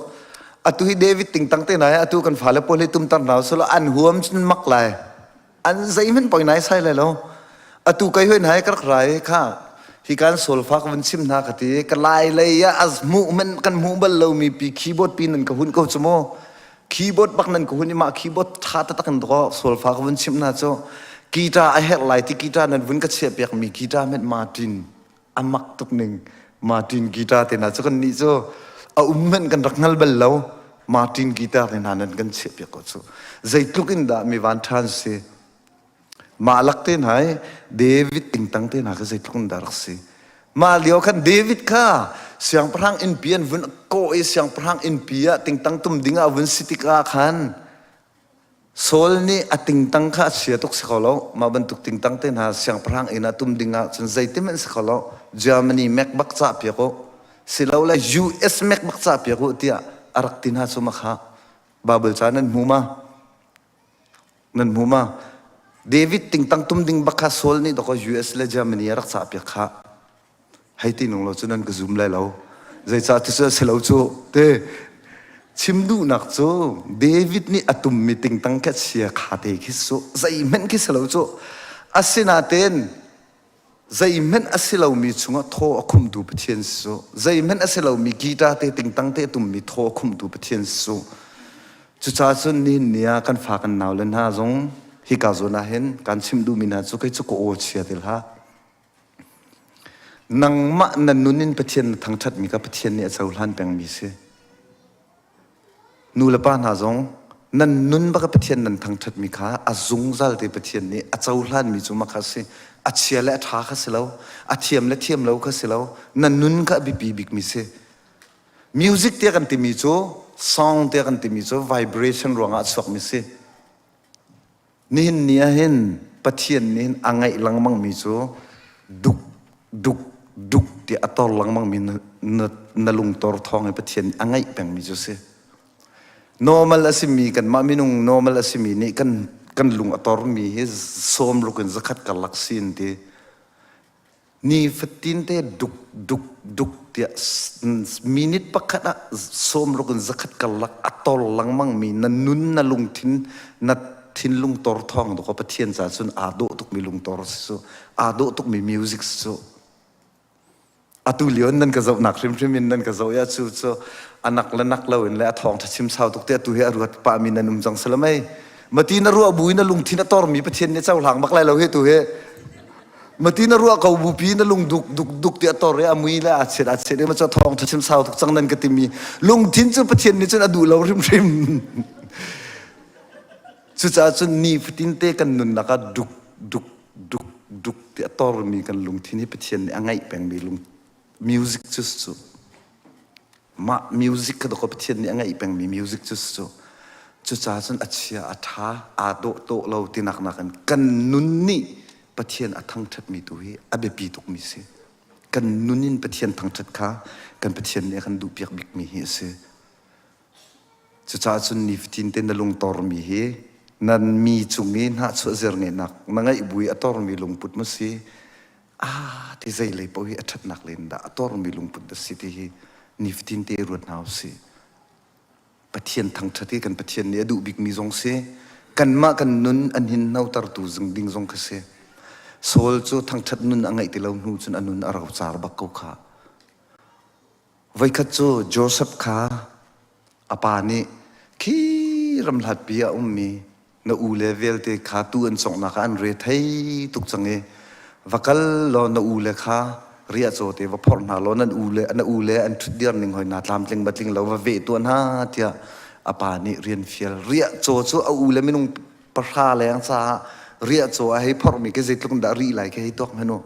atu hi David tingtang te hna hi atu kan fale pawl hi tumtar hna usih law an huam cun mak lai an zeihmanh poi nai sai lai lo atu kai hoi nai ka rak rai kha hi kan solfa ka vun chim hna ka ti ka lai lei ah az hmuh man kan hmuh bal lomi pi keyboard pi nan ka hun ko chu mu keyboard bak nan ka hun i mah keyboard tha taktak in dawk solfa ka vun chim hna cu guitar a herh lai ti guitar nan vun ka chiah piak mi guitar met Martin a mak tuk ning Martin guitar te hna cu kan nih cu a um hmanh kan rak hngal bal lo Martin guitar te hna nan kan chiah piak ko cu zeitluk in dah mi van ṭhan si mah lak te hna i David tingtang te hna kha zeitluk in dah rak si mah lio khan David kha siangpahrang innpi an vun kawh i siangpahrang innpi ah tingtang tum ding ah vun si tikah khan Saul nih a tingtang kha a chia tuk si kho lo. Mah bantuk tingtang te hna siangpahrang inn ah tum ding ah cun zeitin hmanh si kho lo. Germany Mac bak cah piak u. Silole US Mac bak cah piak u tiah a rak ti hna cu ma kha. Bible ca nan hmu ma? Nan hmu ma? David tingtang tum ding bak kha Saul nih dawkaw US le Germany a rak cah piak kha. Hei ti nung lo cu nan ka zum lai lo. Zeicah ti cu a si lo cu te chim duhnak cu David nih a tummi tingtang kha chia kha te khi su zeihmanh khi si lo cu asinain zeihmanh a si lomi chungah thaw a khumtu Pathian si cu zeihmanh a si lomi guitar te tingtang te a tummi thaw a khumtu Pathian si cu cucaah cun nihin ni ah kan fa kan nau le hna zong hika zawn ah hin kan chim duhmi hna cu kei cu ka aw chia ti hlah Nangmah na nun in Pathian na thangṭhatmi kha Pathian nih a cohlan pengmi si. Nu le pa hna zong nan nun bak Pathian nan thangṭhatmi kha a zungzal te Pathian nih a cohlanmi cu mah kha si. A chia le a ṭha kha si lo. A thiam le thiam lo kha si lo. Na nun kha a biapi bikmi si. Music tiah kan timi cu song tiah kan timi cu vibration ruangah a chuakmi si. Nihin ni ah hin Pathian nih hin a ngaih lengmangmi cu duk duk duk. tiah a tor lengmang mi na, na, na lungtor thawng i Pathian nih a ngaih pengmi cu si. Normal a simi kanmah minung normal a simi nih kan kan lung a tormi hi sawm ruk in zakhat karlak si an ti. Ni fatin te duk duk duk tiah minute pakhat ah sawm ruk in zakhat karlak a tor lengmang mi na nun na lungthin na thinlung tor thawng dawk Pathian ca cun aa dawh tukmi lungtor si cu aa dawh tukmi music si cu atu lio in nan ka zohnak hrimhrim in nan ka zoh ya cu cu anak le nak lo in le a thawng ṭha chim sau tuk te atu hi a ruat pah mi nan um cang salamei mati na ruah bu in na lungthin a tormi Pathian nih cohlang bak lai lo hi tu hi mati na ruah ko bu pi na lung duk duk duk ti a tor i a mui le a chet a chet i ma cu thawng ṭha chim sau tuk cang nan ka timi lungthin cu Pathian nih cun a duh lo hrimhrim cucaah cun ni fatin te kan nunnak ah duk duk duk duk ti a tormi kan lungthin hi Pathian nih a ngaih pengmi lung music cu cu mah music kha dawkaw Pathian nih a ngaih pengmi music cu cu cucaah cun a chia a ṭha aa dawh dawh lo tinak nakin kan nun nih Pathian a thangṭhatmi tu hi a biapi tukmi si kan nun in Pathian thangṭhat kha kan Pathian nih a kan duhpiak bikmi hi a si Cucaah cun nifatin te na lungtormi hi nan mi cung i hnahchuah zirngeihnak na ngeih bu i a tormi lungput maw si ah ti zei lei paoh hi a ṭhatnak len dah a tormi lungput dah si ti hi nifatin te ruat hna usih. Pathian thangṭhat hi kan Pathian nih a duh bikmi zong si kanmah kan nun an hin hnotertu ding zong kha si. Saul cu thangṭhat nun a ngeih ti lo hnu cun a nun a rocar bak ko kha. Voikhat cu Josef kha a pa nih khi ramhlatpi ah a ummi na ule vialte kha tuu an cawnghnak ah an re thei tuk cang i va kal law na ule kha riahcaw te va phorh hna law nan ule na ule an ṭhutdir ning hoi hna tlamtling ba tling lo va veh tuah hna tiah a pa nih rian fial riahcaw cu a ule minung pahra leng caah riahcaw a hei phorhmi khi zeitluk in dah rih lai khi hei tuak hmanh u.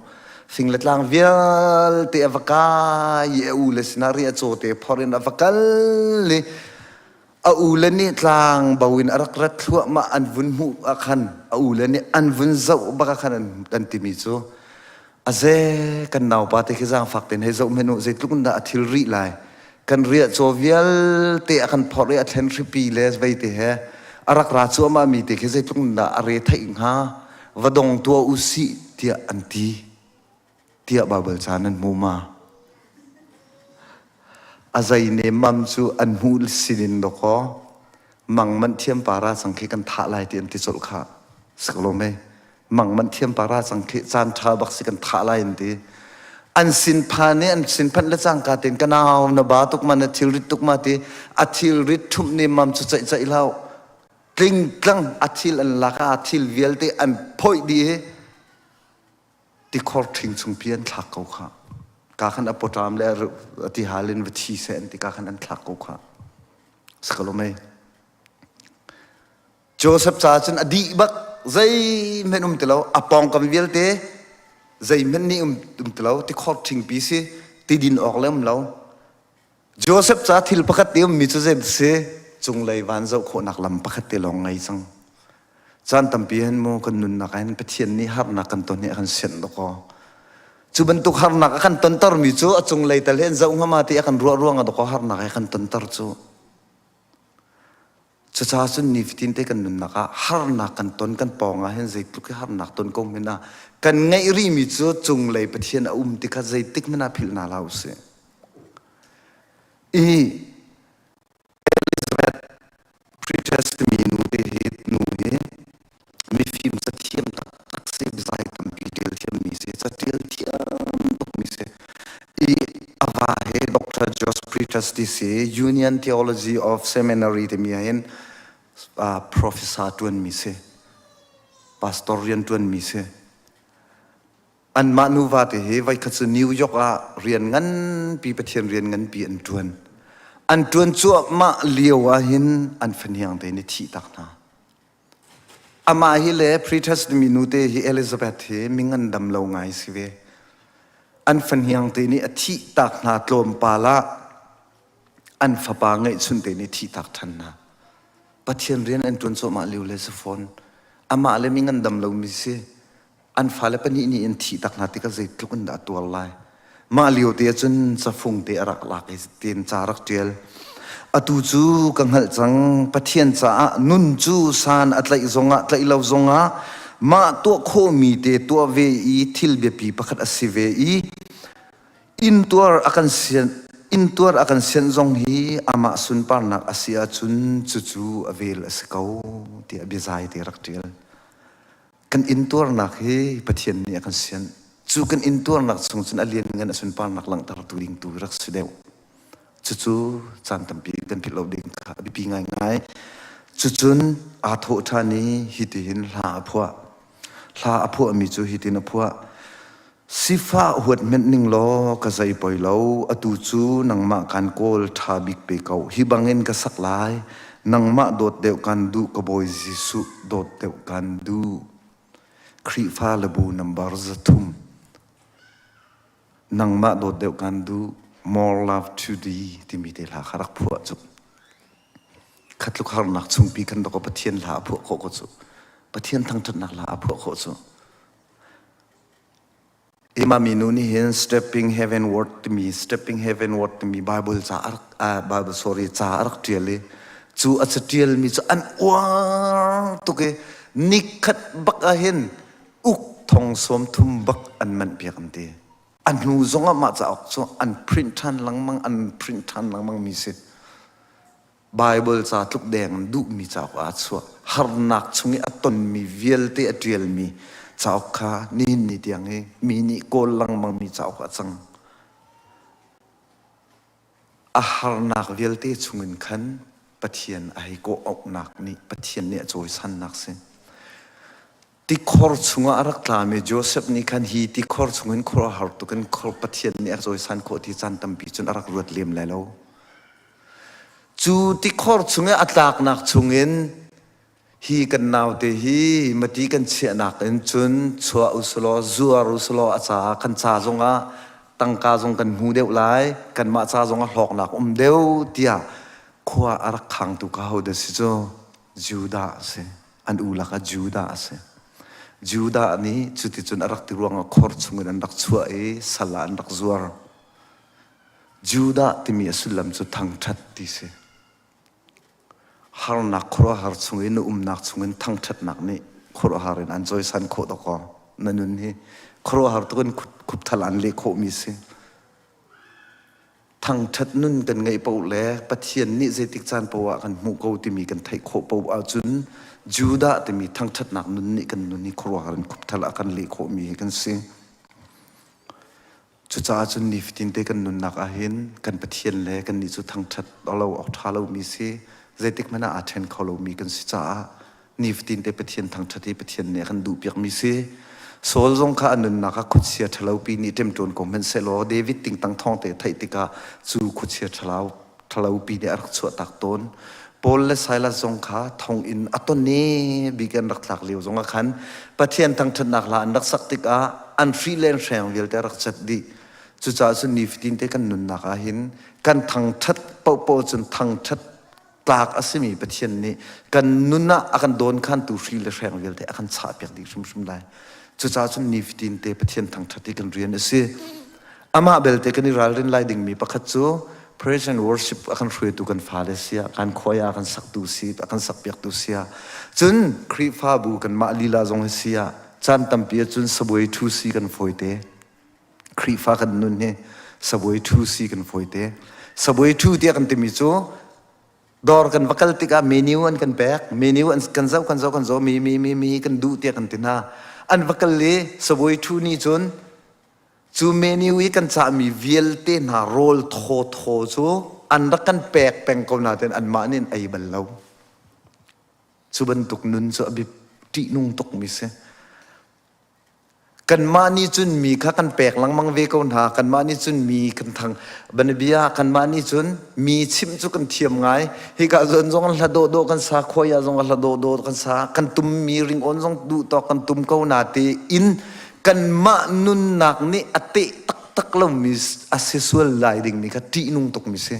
Fing le tlang vialte a va kai i a u le sinah riahcaw te phorh in a va kal i a u le nih tlang bo in a rak rat thluahmah an vun hmuh ah khan a u le nih an vun zoh bak ah khan an, an timi cu Aze kan naupa te khi zaangfak tein hei zoh hmenh u zeitluk in dah a thil rih lai kan riahcaw vialte a kan phorh i a thlen hripi le vei te he a rak ra cuahmah mi te khi zeitluk in dah a re theih hnga va dong tuah u sih tiah an ti tiah Baibal ca nan hmu ma a zei ne mam cu an hmuh sinin dawkaw mang manh thiam para cang khi kan thah lai ti an ti colh kha siklo mei mang manh thiam para cang khi caan ṭha bak si kan thah lai an ti an sin phan i an sin phanh le cangka tein ka nau na ba tuk ma na thilrit tuk ma ti a thilrit ṭhumh ne mam cu ceih ceih hlah tlingtlang a thil an lak ah a thil vialte an phoih dih i tikhor ṭhing chungpi an thlak ko kha ka khan a pawṭam le a tihal in va thi seh an ti ka khan an thlak ko kha sakalomei Joseph caah cun a dih bak zeihmanh um ti lo a pawngkam vialte zeihmanh nih um, um ti lo tikhor ṭhingpi si ti din awk le um lo Joseph ca thil pakhat te ummi cu zei si cunglei van zoh khawhnak lam pakhat te lawng ngei cang caan tampi hin mu kan nunnak ah hin Pathian nih harnak kan ton hi a kan sianh dawkaw cu bantuk harnak a kan tontermi cu a cunglei tal hin zoh hnga ma ti a kan ruah ruangah dawkaw harnak he kan tonter cu Cucaah cun nifatin te kan nunnak ah harnak kan ton kan pawng ah hin zeitluk i harnak ton ko hmanh ah kan ngeih rihmi cu cunglei Pathian a um ti kha zeitik hmanh ah philh hna hlah usih. I Elizabeth Preachers timi nu te hi nu hi mifim cathiam taktak si zai tampi ṭial thiammi si caṭial thiam tukmi si i a va he Dr. Josh Preachers ti si Union Theology of Seminary timi ah hin uh, professor ṭuanmi si pastor rian ṭuanmi si Anmah nuva te hi voikhat cu New York ah rian nganpi Pathian rian nganpi an ṭuan. An ṭuan cuahmah lio ah hin an fahniang te nih thih tak hna. Amah hi le Pretus timi nute hi Elizabeth hi mi ngandam lo ngai si ve. An fahniang te nih a thih tak hna tlawmpal ah an fapa ngeihchun te nih thih tak ṭhan hna. Pathian rian an ṭuan cuahmah lio le si fawn. Amah le mi ngandam lomi si. An fale pahnih nih in thih tak hna tikah zeitluk in dah a tuar lai. Mah lio te ahcun cafung te a rak lak i tin ca rak ṭial. Atu cu ka hngalh cang Pathian caah nun cu san a tlaih zongah tlaih lo zongah mah tuah khawhmi te tuah ve i thil biapi pakhat a si ve i intuar a kan sian intuar a kan sianh zong hi amah sunparnak a si ahcun cucu a vel a si ko tiah biazai te rak ṭial. Kan intuarnak hi Pathian nih a kan sianh. Cu kan intuarnak chung cun a lianngan a sunparnak langhtertu ding tu rak si deuh. Cucu caan tampi kan philh lo ding kha a biapi ngaingai. Cucun aa thawh ṭhan i hitihin hla a phuah. Hla a phuahmi cu hitin a phuah. Sifah huat hmenh ning law ka zei poi lo, atu cu nangmah kan kawl ṭha bik pe ko. Hi bangin ka sak lai, nangmah dawt deuh kan duh ka Bawi Jesuh dawt deuh kan duh. Khrihfa le bu nambar 300. Nangmah dawt deuh kan duh, more love to thee timi te hla kha rak phuah cu. Khatluk harnak chungpi kan dok Pathian hla a phuah khawh ko cu. Pathian thangṭhatnak hla a phuah khawh cu. Ima minu nih hin Stepping Heavenward timi Stepping Heavenward timi Bible ca a rak uh, Bible sorry ca a rak ṭial i cu a caṭial mi cu an uar tuk i nikhat bak ah hin uk thong sawm thum bak an manh piak an ti. A hnu zongah mah cauk cu an print ṭhan lengmang an print ṭhan lengmang mi si. Baibal ca tluk deng in duhmi cauk aa chuah. Harnak chung i a tonmi vialte a ṭialmi cauk kha nihin ni tiang hi mi nih kawl lengmangmi cauk ah a cang. A harnak vialte chungin khan Pathian a hei kawh auhnak nih Pathian nih a cawisannak si. Tikhor chungah a rak tlami Josef nih khan hi tikhor chungin khuaruahhar tuk in Pathian nih a cawisan khawh ti caan tampi cun a rak ruat lem lai lo. Cu tikhor chung i a tlaknak chungin hi kan naute hi mati kan chiahnak in cun chuah usulaw zuar usulaw a caah kan ca zongah tangka zong kan hmu deuh lai kanmah ca zongah hlawknak um deuh tiah khua a rak khangtu ka ho dah si cu Judah a si an u lakah Judah a si Judah nih cuticun a rak ti ruangah khor chungin an rak chuah i sal ah an rak zuar Judah timi a sullam cu thangṭhat ti si. Harnak khuaruahhar chung i na umnak chungin thangṭhatnak nih khuaruahhar in an cawisan khawh dawkaw na nun hi khuaruahhar tuk in khupthal an leh khawhmi si. Thangṭhat nun kan ngeih paoh le Pathian nih zeitik caan paoh ah kan hmuh ko timi kan theih khawh paoh ahcun Judah timi thangṭhatnak nun nih kan nun hi khuaruahhar in khupthal a kan leh khawhmi hi kan si. Cucaah cun nifatin te kan nunnak ahhin kan Pathian le kannih cu thangṭhat lo awk ṭha lomi si, zeitik hmanh ah aa ṭhen kho lomi kan si caah nifatin te Pathian thangṭhat hi Pathian nih a kan duhpiakmi si. Saul zong kha a nunnak ah khuachia ṭhalopi nih ṭemṭawn ko hmanhsehlaw David tingtang thawng te theih tikah cu khuachia ṭhalo ṭhalopi nih a rak chuahtak tawn. Paul le Silas zong kha thonginn a ton i bik an rak tlak lio zongah khan Pathian thangṭhatnak hla an rak sak tikah an hri le an hreng vialte a rak cat dih. Cucaah cun nifatin te kan nunnak ah hin kan thangṭhat paohpaoh cun thangṭhat tlak a simi Pathian nih kan nun ah a kan dawnkhantu hri le hreng vialte a kan chahpiak dih hrimhrim lai. Cucaah cun nifatin te Pathian thangṭhat hi kan rian a si. Amah belte kan i ralrin lai dingmi pakhat cu praise and worship a kan hruaitu kan fale sia, kan khuai ah kan saktu si, a kan sakpiaktu sia. Cun Khrihfabu kanmah lila zong hi sia, caan tampi ahcun sabuai ṭhu si kan fawite. Khrihfa kan nun hi sabuai ṭhu si kan fawite. Sabuai ṭhu tiah kan timi cu dawr kan va kal tikah menu an kan pek menu an kan zoh kan zoh kan zoh mi mi mi mi kan duh tiah kan ti hna an va kal i sabuai ṭhu nih cun Cu menu i kan cahmi vialte hna rawl thawthaw cu an rak kan pek peng ko nain anmah nih an ei bal lo. Cu bantuk nun cu a bip ṭihnung tukmi si. Kanmah nih cun mi kha kan pek lengmang ve ko hna. Kanmah nih cun mi kan thang. Banabia kanmah nih cun mi chimh cu kan thiam ngai. Hika zawn zong hla dawhdawh kan sa, khuai ah zong hla dawhdawh kan sa. Kan tummi ringawn zong duh tawk kan tum ko na tein kanmah nunnak nih a teh taktak lomi a si sual lai dingmi kha ṭihnung tukmi si.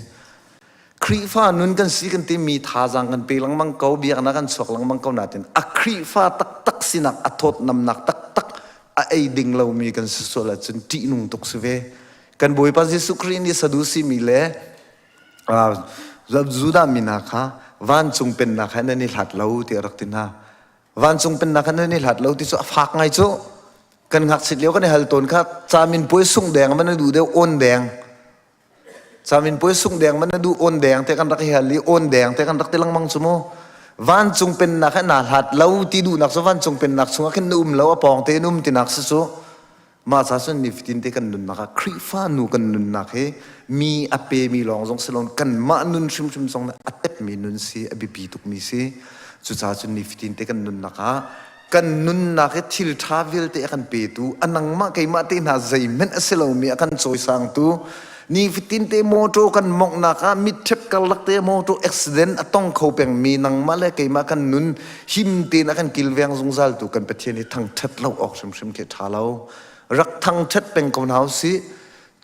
Khrihfa nun kan si kan timi thazaang kan pe lengmang ko, biaknak kan chuak lengmang ko nain a Khrihfa taktak sinak a thawtnamnak taktak a ei ding lomi kan si sual ahcun ṭihnung tuk si ve. Kan Bawipa Jesuh Khrih nih Sadusi mi le Judah mi hna kha vancung pennak he nan i hlat lo tiah a rak ti hna. Vancung pennak he nan i hlat lo ti cu a fak ngai cu. Kan ngakchit lio kan i hal tawn kha camin puai sung deng man na duh deuh awn deng. Camin puai sung deng man na duh awn deng te kan rak i hal i awn deng te kan rak ti lengmang cu mu. Vancung pennak he naa hlat lo ti duhnak cu vancung pennak chungah khin na um lo a pawng te in um tinak si cu. Mah ca cun nifatin te kan nunnak ah Khrihfa nu kan nunnak hi mi a pemi lawng zong si loin kanmah nun hrimhrim zong nih a tepmi nun si a biapi tukmi si. Cucaah cun nifatin te kan nunnak ah kan nunnak hi thil ṭha vialte a kan petu a nangmah keimah te hna zeihmanh a si lomi a kan cawisangtu nifatin te motor kan monghnak ah mitṭhep karlak te motor accident a tong kho pengmi nangmah le keimah kan nun him tein a kan kilveng zungzaltu kan Pathian hi thangṭhat lo awk hrimhrim khi ṭha lo. Rak thangṭhat peng ko hna usih.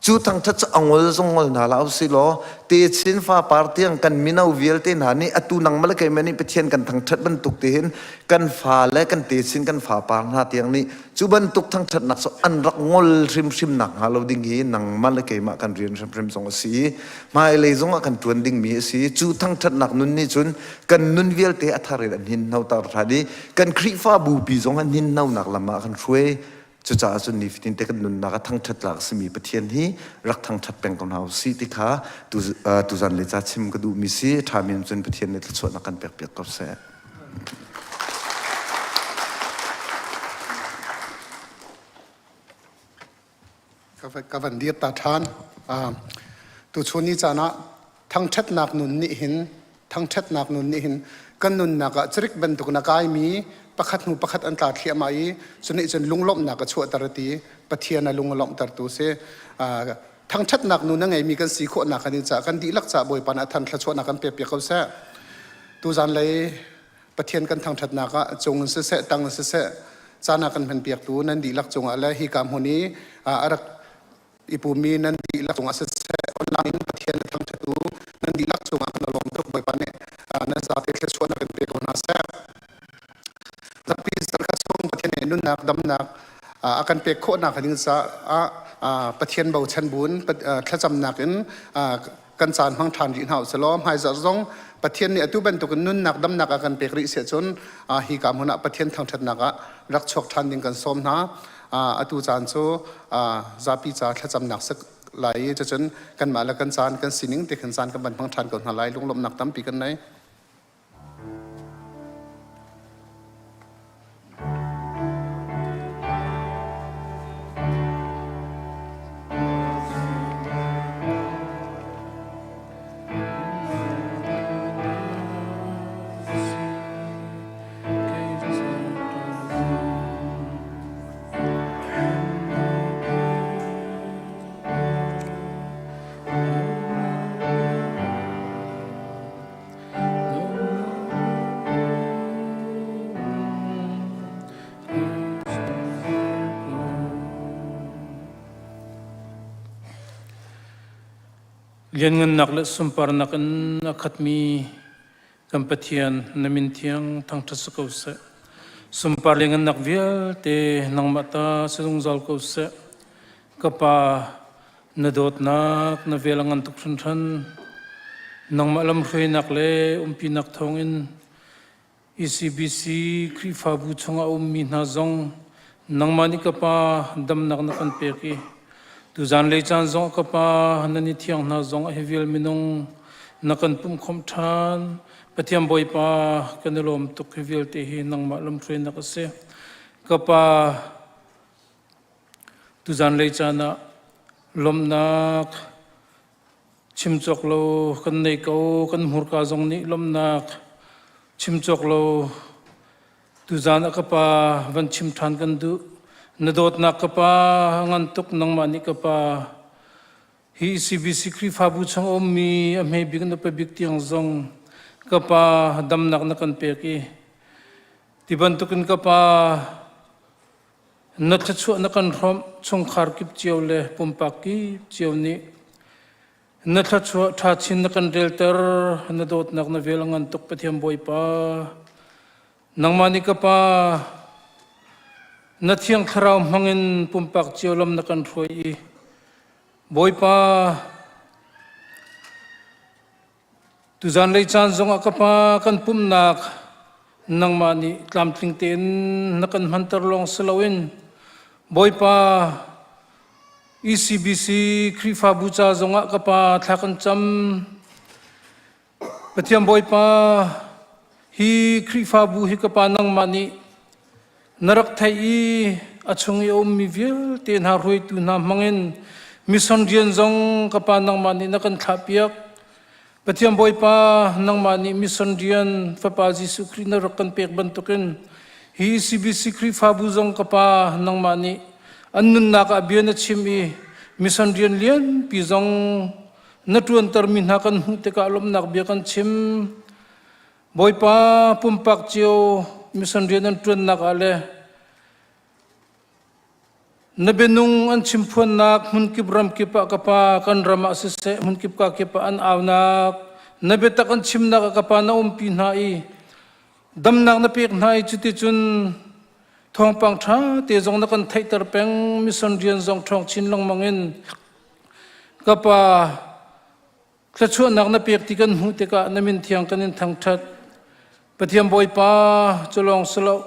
Cu thangṭhat cu a ngol zong ngol hna hlah usih law techin fapar tiang kan mino vialte hna nih atu nangmah le keimah nih Pathian kan thangṭhat bantuk te hin kan fale kan techin kan fapar hna tiang nih cu bantuk thangṭhatnak cu an rak ngol hrimhrim nak hnga lo ding hi nangmah le keimah kan rian hrimhrim zong a si i hmailei zong ah kan ṭuan dingmi a si. Cu thangṭhatnak nun nih cun kan nun vialte a thar in an hninhnoter ṭhan i kan Khrihfabu pi zong an hninhnonak lam ah kan hruai. Cucaah cun nifatin te kan nunnak ah thangṭhat tlak a simi Pathian hi rak thangṭhat peng ko hna u sih ti kha tuzan le ca chim ka duhmi si. Ṭhami cun Pathian nih thluachuahnak kan pekpiak ko seh. Ka van dir ta ṭhan. Tuchun ni caan ah thangṭhatnak nun nih hin thangṭhatnak nun nih hin kan nunnak ah cirik bantuk na kaimi pakhat hnu pakhat an tla thliahmah i cu nih cun lunglawmhnak a chuahter a ti Pathian a lung a lawmhtertu si. Thangṭhatnak nun a ngeimi kan si khawhnak kan in caah kan dihlak caah Bawipa nih a than thluachuahnak kan pek piak ko seh. Tuzan lei Pathian kan thangṭhatnak ah cung in siseh tang in siseh caan ah kan hmanpiaktu nan dihlak cungah le hika hmun i a rak i pummi nan dihlak cungah siseh online in Pathian a thangṭhattu nan dihlak cungah kan lawm tuk Bawipa nih nan zate thluachuahnak in pe ko hna seh. Zapi zarkhat chung Pathian nih nunnak damnak a kan pek khawhnak ding caah Pathian bochan buin thlacamnak in kan caan hmang ṭhan rih hna usih law hmaizarh zong Pathian nih atu bantukin nunnak damnak a kan pek rih siah cun hi ka hmun ah Pathian thangṭhatnak ah rak chuak ṭhan ding kan sawm hna. Atu caan cu zapi ca thlacamnak si lai i cucun kanmah le kan caan kan sining te khin caan kan van hmang ṭhan ko hna lai lunglawmhnak tampi kan nei. Lianngannak le sunparnak in a khatmi kan Pathian na min thiang thangṭhat si ko seh. Sunpar lianngannak vialte nangmah ta si zungzal ko seh. Ka Pa, na dawtnak na vel a ngan tuk hringhran. Nangmah lamhruainak le umpinak thawngin ECBC Khrihfabu chungah a ummi hna zong nangmah nih ka Pa damnak na kan pek i tuzan lei caan zong ka Pa nan i thiang hna zong a hi vial minung na kan pumhkhawmh ṭhan. Pathian Bawipa kan i lawm tuk hi vialte hi nangmah lamhruainak a si. Ka Pa Tuzanlei caan ah lawmhnak chim cawk lo kan nei ko. Kan hmurka zong nih lawmhnak chim cawk lo tuzan ah ka pa van chim ṭhan kan duh. Na dawtnak ka pa ngan tuk nangmah nih ka pa hi CBC Khrihfabu chung a ummi a hme bik na pa bik tiang zong ka pa damnak na kan pek i ti bantukin ka pa Na thluachuah na kan hrawmh chungkhar kip cio le pumpak kip cio nih na thluachuah ṭha chin na kan relter na dawtnak na vel a ngan tuk Pathian Bawipa nangmah nih ka pa na thiang thlarau hmangin pumpak cio lam na kan hruai i. Bawipa, tuzan lei caan zongah ka Pa kan pumhnak nangmah nih tlamtling tein na kan hmanter lawng si loin Bawipa ECBC Khrihfabu ca zongah ka Pa thla kan cam. Pathian Bawipa, hi Khrihfabu hi ka Pa nangmah nih na rak theih i a chung i a ummi vialte hna hruaitu hna hmangin mission rian zong ka Pa nangmah nih na kan thlahpiak. Pathian Bawipa, nangmah nih mission rian Fapa Jesuh Khrih na rak kan pek bantukin hi CBC Khrihfabu zong ka Pa nangmah nih an nunnak ah bia na chim i mission rian lianpi zong na ṭuantermi hna kan hmuh tikah lawmhnak bia kan chim. Bawipa pumpak cio mission rian an ṭuannak ah le na bianung an chimphuannak hmunkip ramkip ah ka Pa kan ram ah siseh hmunkip ka kip ah an aunak na biatak an chimnak ah ka Pa na umpi hna i damnak na pek hna i cuticun thawngpang ṭha te zong na kan theihter peng mission rian zong ṭhawng chin lengmang in Ka Pa, thluachuahnak na pek ti kan hmuh tikah na min thiang kan in thangṭhat. Pathian Bawipa, cu lawng si lo.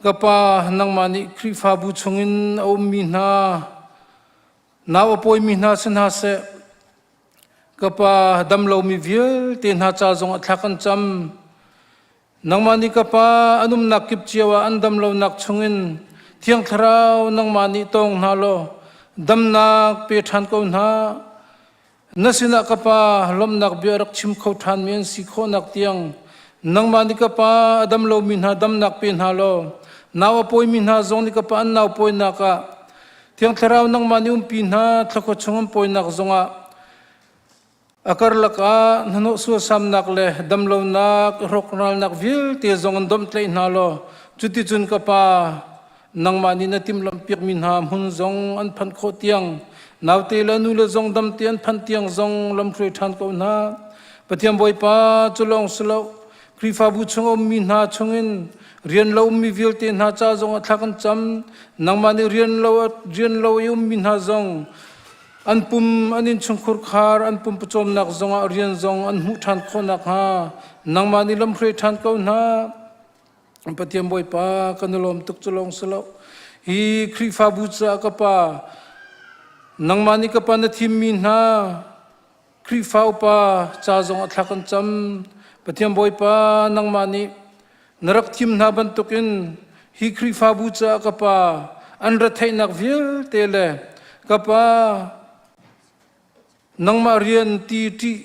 Ka Pa, nangmah nih Khrihfabu chungin a ummi hna, nau a pawimi hna si hna seh, ka Pa, dam lomi vialte hna ca zongah thla kan cam. Nangmah nih ka Pa, an umnak kip cio ah an dam lonak chungin Thiang Thlarau nangmah nih tawng hna law damnak pe ṭhan ko hna. Na sinah ka Pa, lawmhnak bia rak chim kho ṭhanmi an si khawhnak tiang nangmah nih ka Pa, a dam lomi hna damnak pe hna law nau a pawimi hna zong nih ka Pa an nau pawinak ah Thiang Thlarau nangmah nih umpi hna thlakhua chung an pawinak zongah A karlak ah hnahnawh sualsamnak le damlonak, rawkralnak vialte zong an domhtlaih hna law cuticun ka Pa, nangmah nih na timhlamhpiakmi hna hmun zong an phanh khawh tiang naute le nu le zong damte an phanh tiang zong lamhruai ṭhan ko hna. Pathian Bawipa, cu lawng si lo, Khrihfabu chung a ummi hna chungin rian lo ummi vialte hna ca zong ah thla kan cam. Nangmah nih rian lo rian lo i ummi hna zong An pum an innchungkhur khar an pum pawcawmnak zongah rian zong an hmuh ṭhan khawh nakhnga nangmah nih lamhruai ṭhan ko hna. Pathian Bawipa kan i lawm tuk cu lawng si lo. Hi Khrihfabu caah ka Pa, nangmah nih ka Pa na thimmi hna Khrihfa upa ca zongah thla kan cam. Pathian Bawipa nangmah nih na rak thim hna bantukin hi Khrihfabu caah ka Pa an retheihnak vialte le ka Pa nangmah rian ti ṭih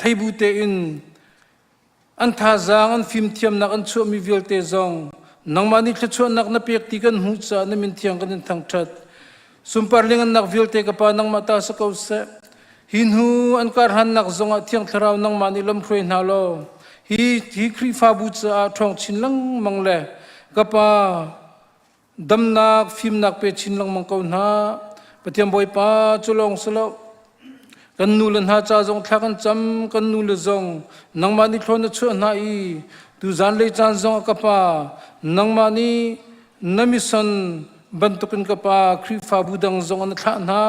theibu tein an thazaang an fimthiamnak an chuahmi vialte zong nangmah nih thluachuahnak na pek ti kan hmuh caah na min thiang kan in thangṭhat. Sunpar lingannak vialte ka Pa nangmah ta si ko seh. Hi hnu an karhannak zongah Thiang Thlarau nangmah nih lamhruai hna law hi hi Khrihfabu caah ṭhawng chin lengmang le ka Pa damnak fimnak pe chin lengmang ko hna. Pathian Bawipa cu lawng si lo kan nu le hna ca zong thla kan cam kan nu le zong nangmah nih thlawn na chuah hna i tu zanlei caan zong ah ka Pa nangmah nih na mission bantukin ka Pa Khrihfabu dang zong an thlah hna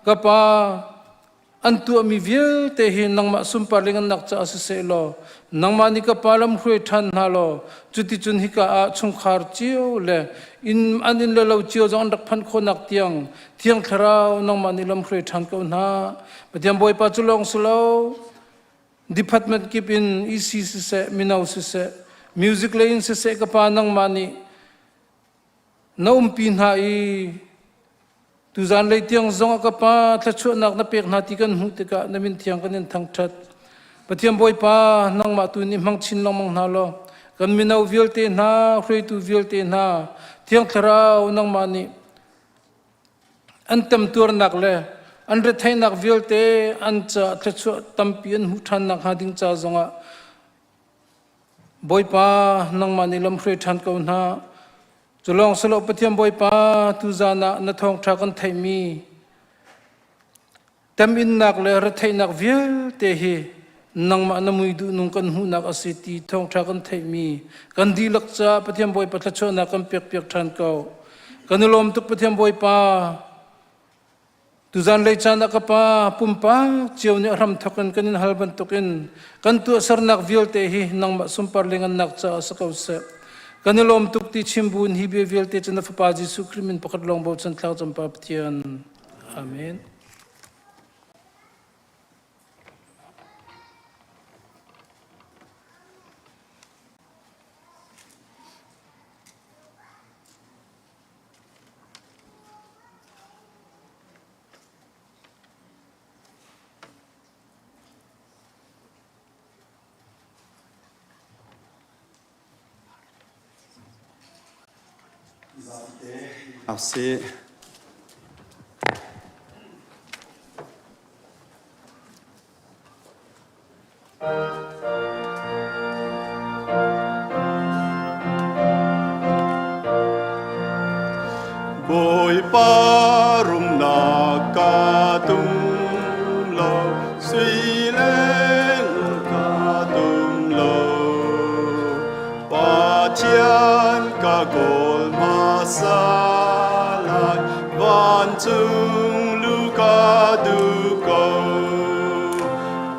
ka Pa an tuahmi vialte hi nangmah sunpar le ngannak caah siseh law nangmah nih ka Pa lam hruai ṭhan hna law cuticun hika ah chungkhar cio le inn an inn le lo cio zong an rak phanh khawhnak tiang Thiang Thlarau nangmah nih lam hruai ṭhan ko hna Pathian Bawipa cu lawng si lo department kip in EC siseh mino siseh music lei in siseh ka Pa nangmah nih Na umpi hna i tuzan lei tiang zongah ka Pa thluachuahnak na pek hna ti kan hmuh tikah na min thiang kan in thangṭhat. Pathian Bawipa, nangmah tu nih hmang chin lengmang hna law kan mino vialte hna, hruaitu vialte hna, Thiang Thlarau nangmah nih an temtuarnak le an retheihnak vialte an caah thluachuah tampi an hmuh ṭhan nakhnga ding ca zongah Bawipa, nangmah nih lamhruai ṭhan ko hna. Cu lawng si lo Pathian Bawipa, tuzan ah na thawngṭha kan theihmi teminnak le retheihnak vialte hi nangmah na mui duhnung kan hmuhnak a si ti thawngṭha kan theihmi kan dihlak caah Pathian Bawipa thluachuahnak kan pekpiak ṭhan ko. Kan i lawm tuk Pathian Bawipa. Tuzan lei caan ah ka pa pumpak cio nih a hram thawk in kan in hal bantukin kan tuahsernak vialte hi nangmah sunpar le ngannak caah si ko seh. Kan i lawm tuk ti chim buin hi bia vialte cu na Fapa Jesuh Khrih min pakhat lawng bochan thlak cam Pa Pathian. Amen. Sih. Bawipa rumnak ka tum lo, sui le ngun ka tum lo. Pathian ka kawl hmasa lai, vancung lu ka duh ko.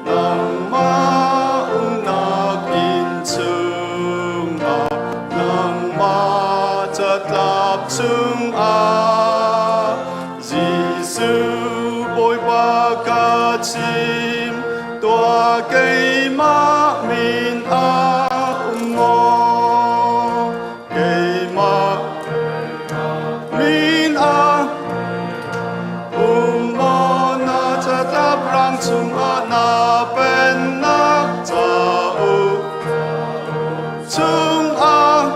Nangmah umnak inn chungah, nangmah catlap chungah, Jesuh Bawipa ka chim, tuah keimah min ah um maw? Keimah min ah um maw? Na catlap rang chungah na pennak cauk chungah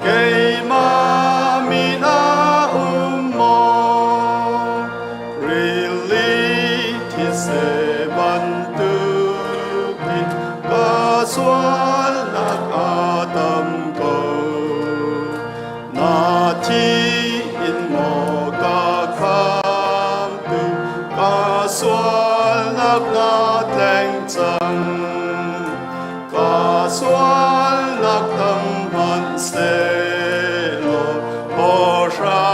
Keimah min ah um maw? Rili thise bantukin ka sualnak a tam ko. Na thi in maw ka khamtu, ka sualnak na tleng cang. Ka sualnak tam hmanhsehlaw hawhra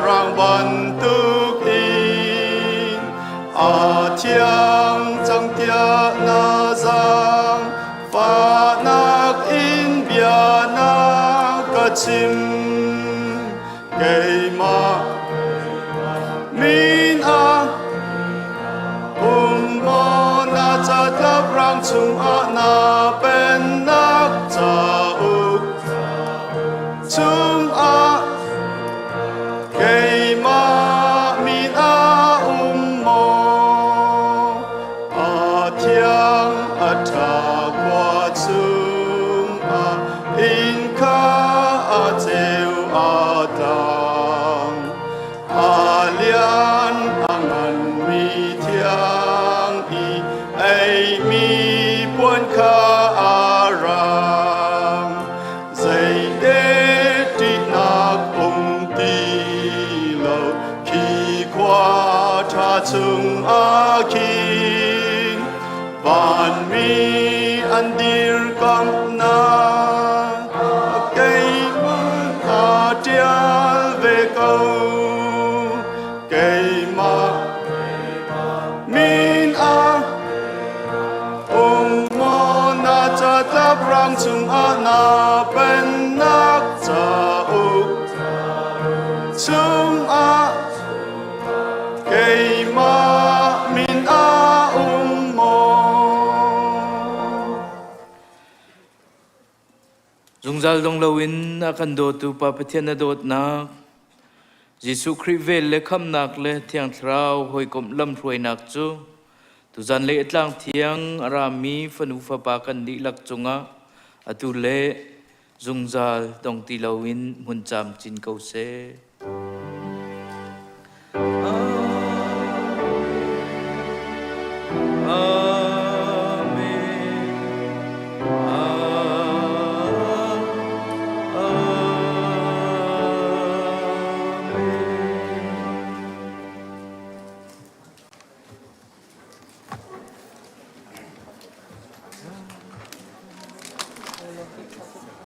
rang bantukin a thiang cang tiah na zaang fahnak in bia na ka chim. Keimah min ah um maw na catlap rang chungah na pennak cauk chungah keimah min ah um maw a thiang a ṭha khua chungah innka a ceu a tlang a lian a nganmi thiang i eimi puan kha a rang zeite ṭihnak um ti lo khi khua ṭha chungah khin Vanmi an dirkamhnak keimah aa ṭial ve ko. Keimah min ah um maw na catlap rang chungah na pennak cauk chungah Keimah min ah um maw? Zungzal dong loin a kan dawtu Pa Pathian na dawtnak, Jesuh Khrih vel le khamnak le Thiang Thlarau hawikomh lamhruainak cu tuzan le tlang thiang a rami fanu fapa kan dihlak cungah atu le zungzal dong ti loin hmun camcin ko seh. Amen.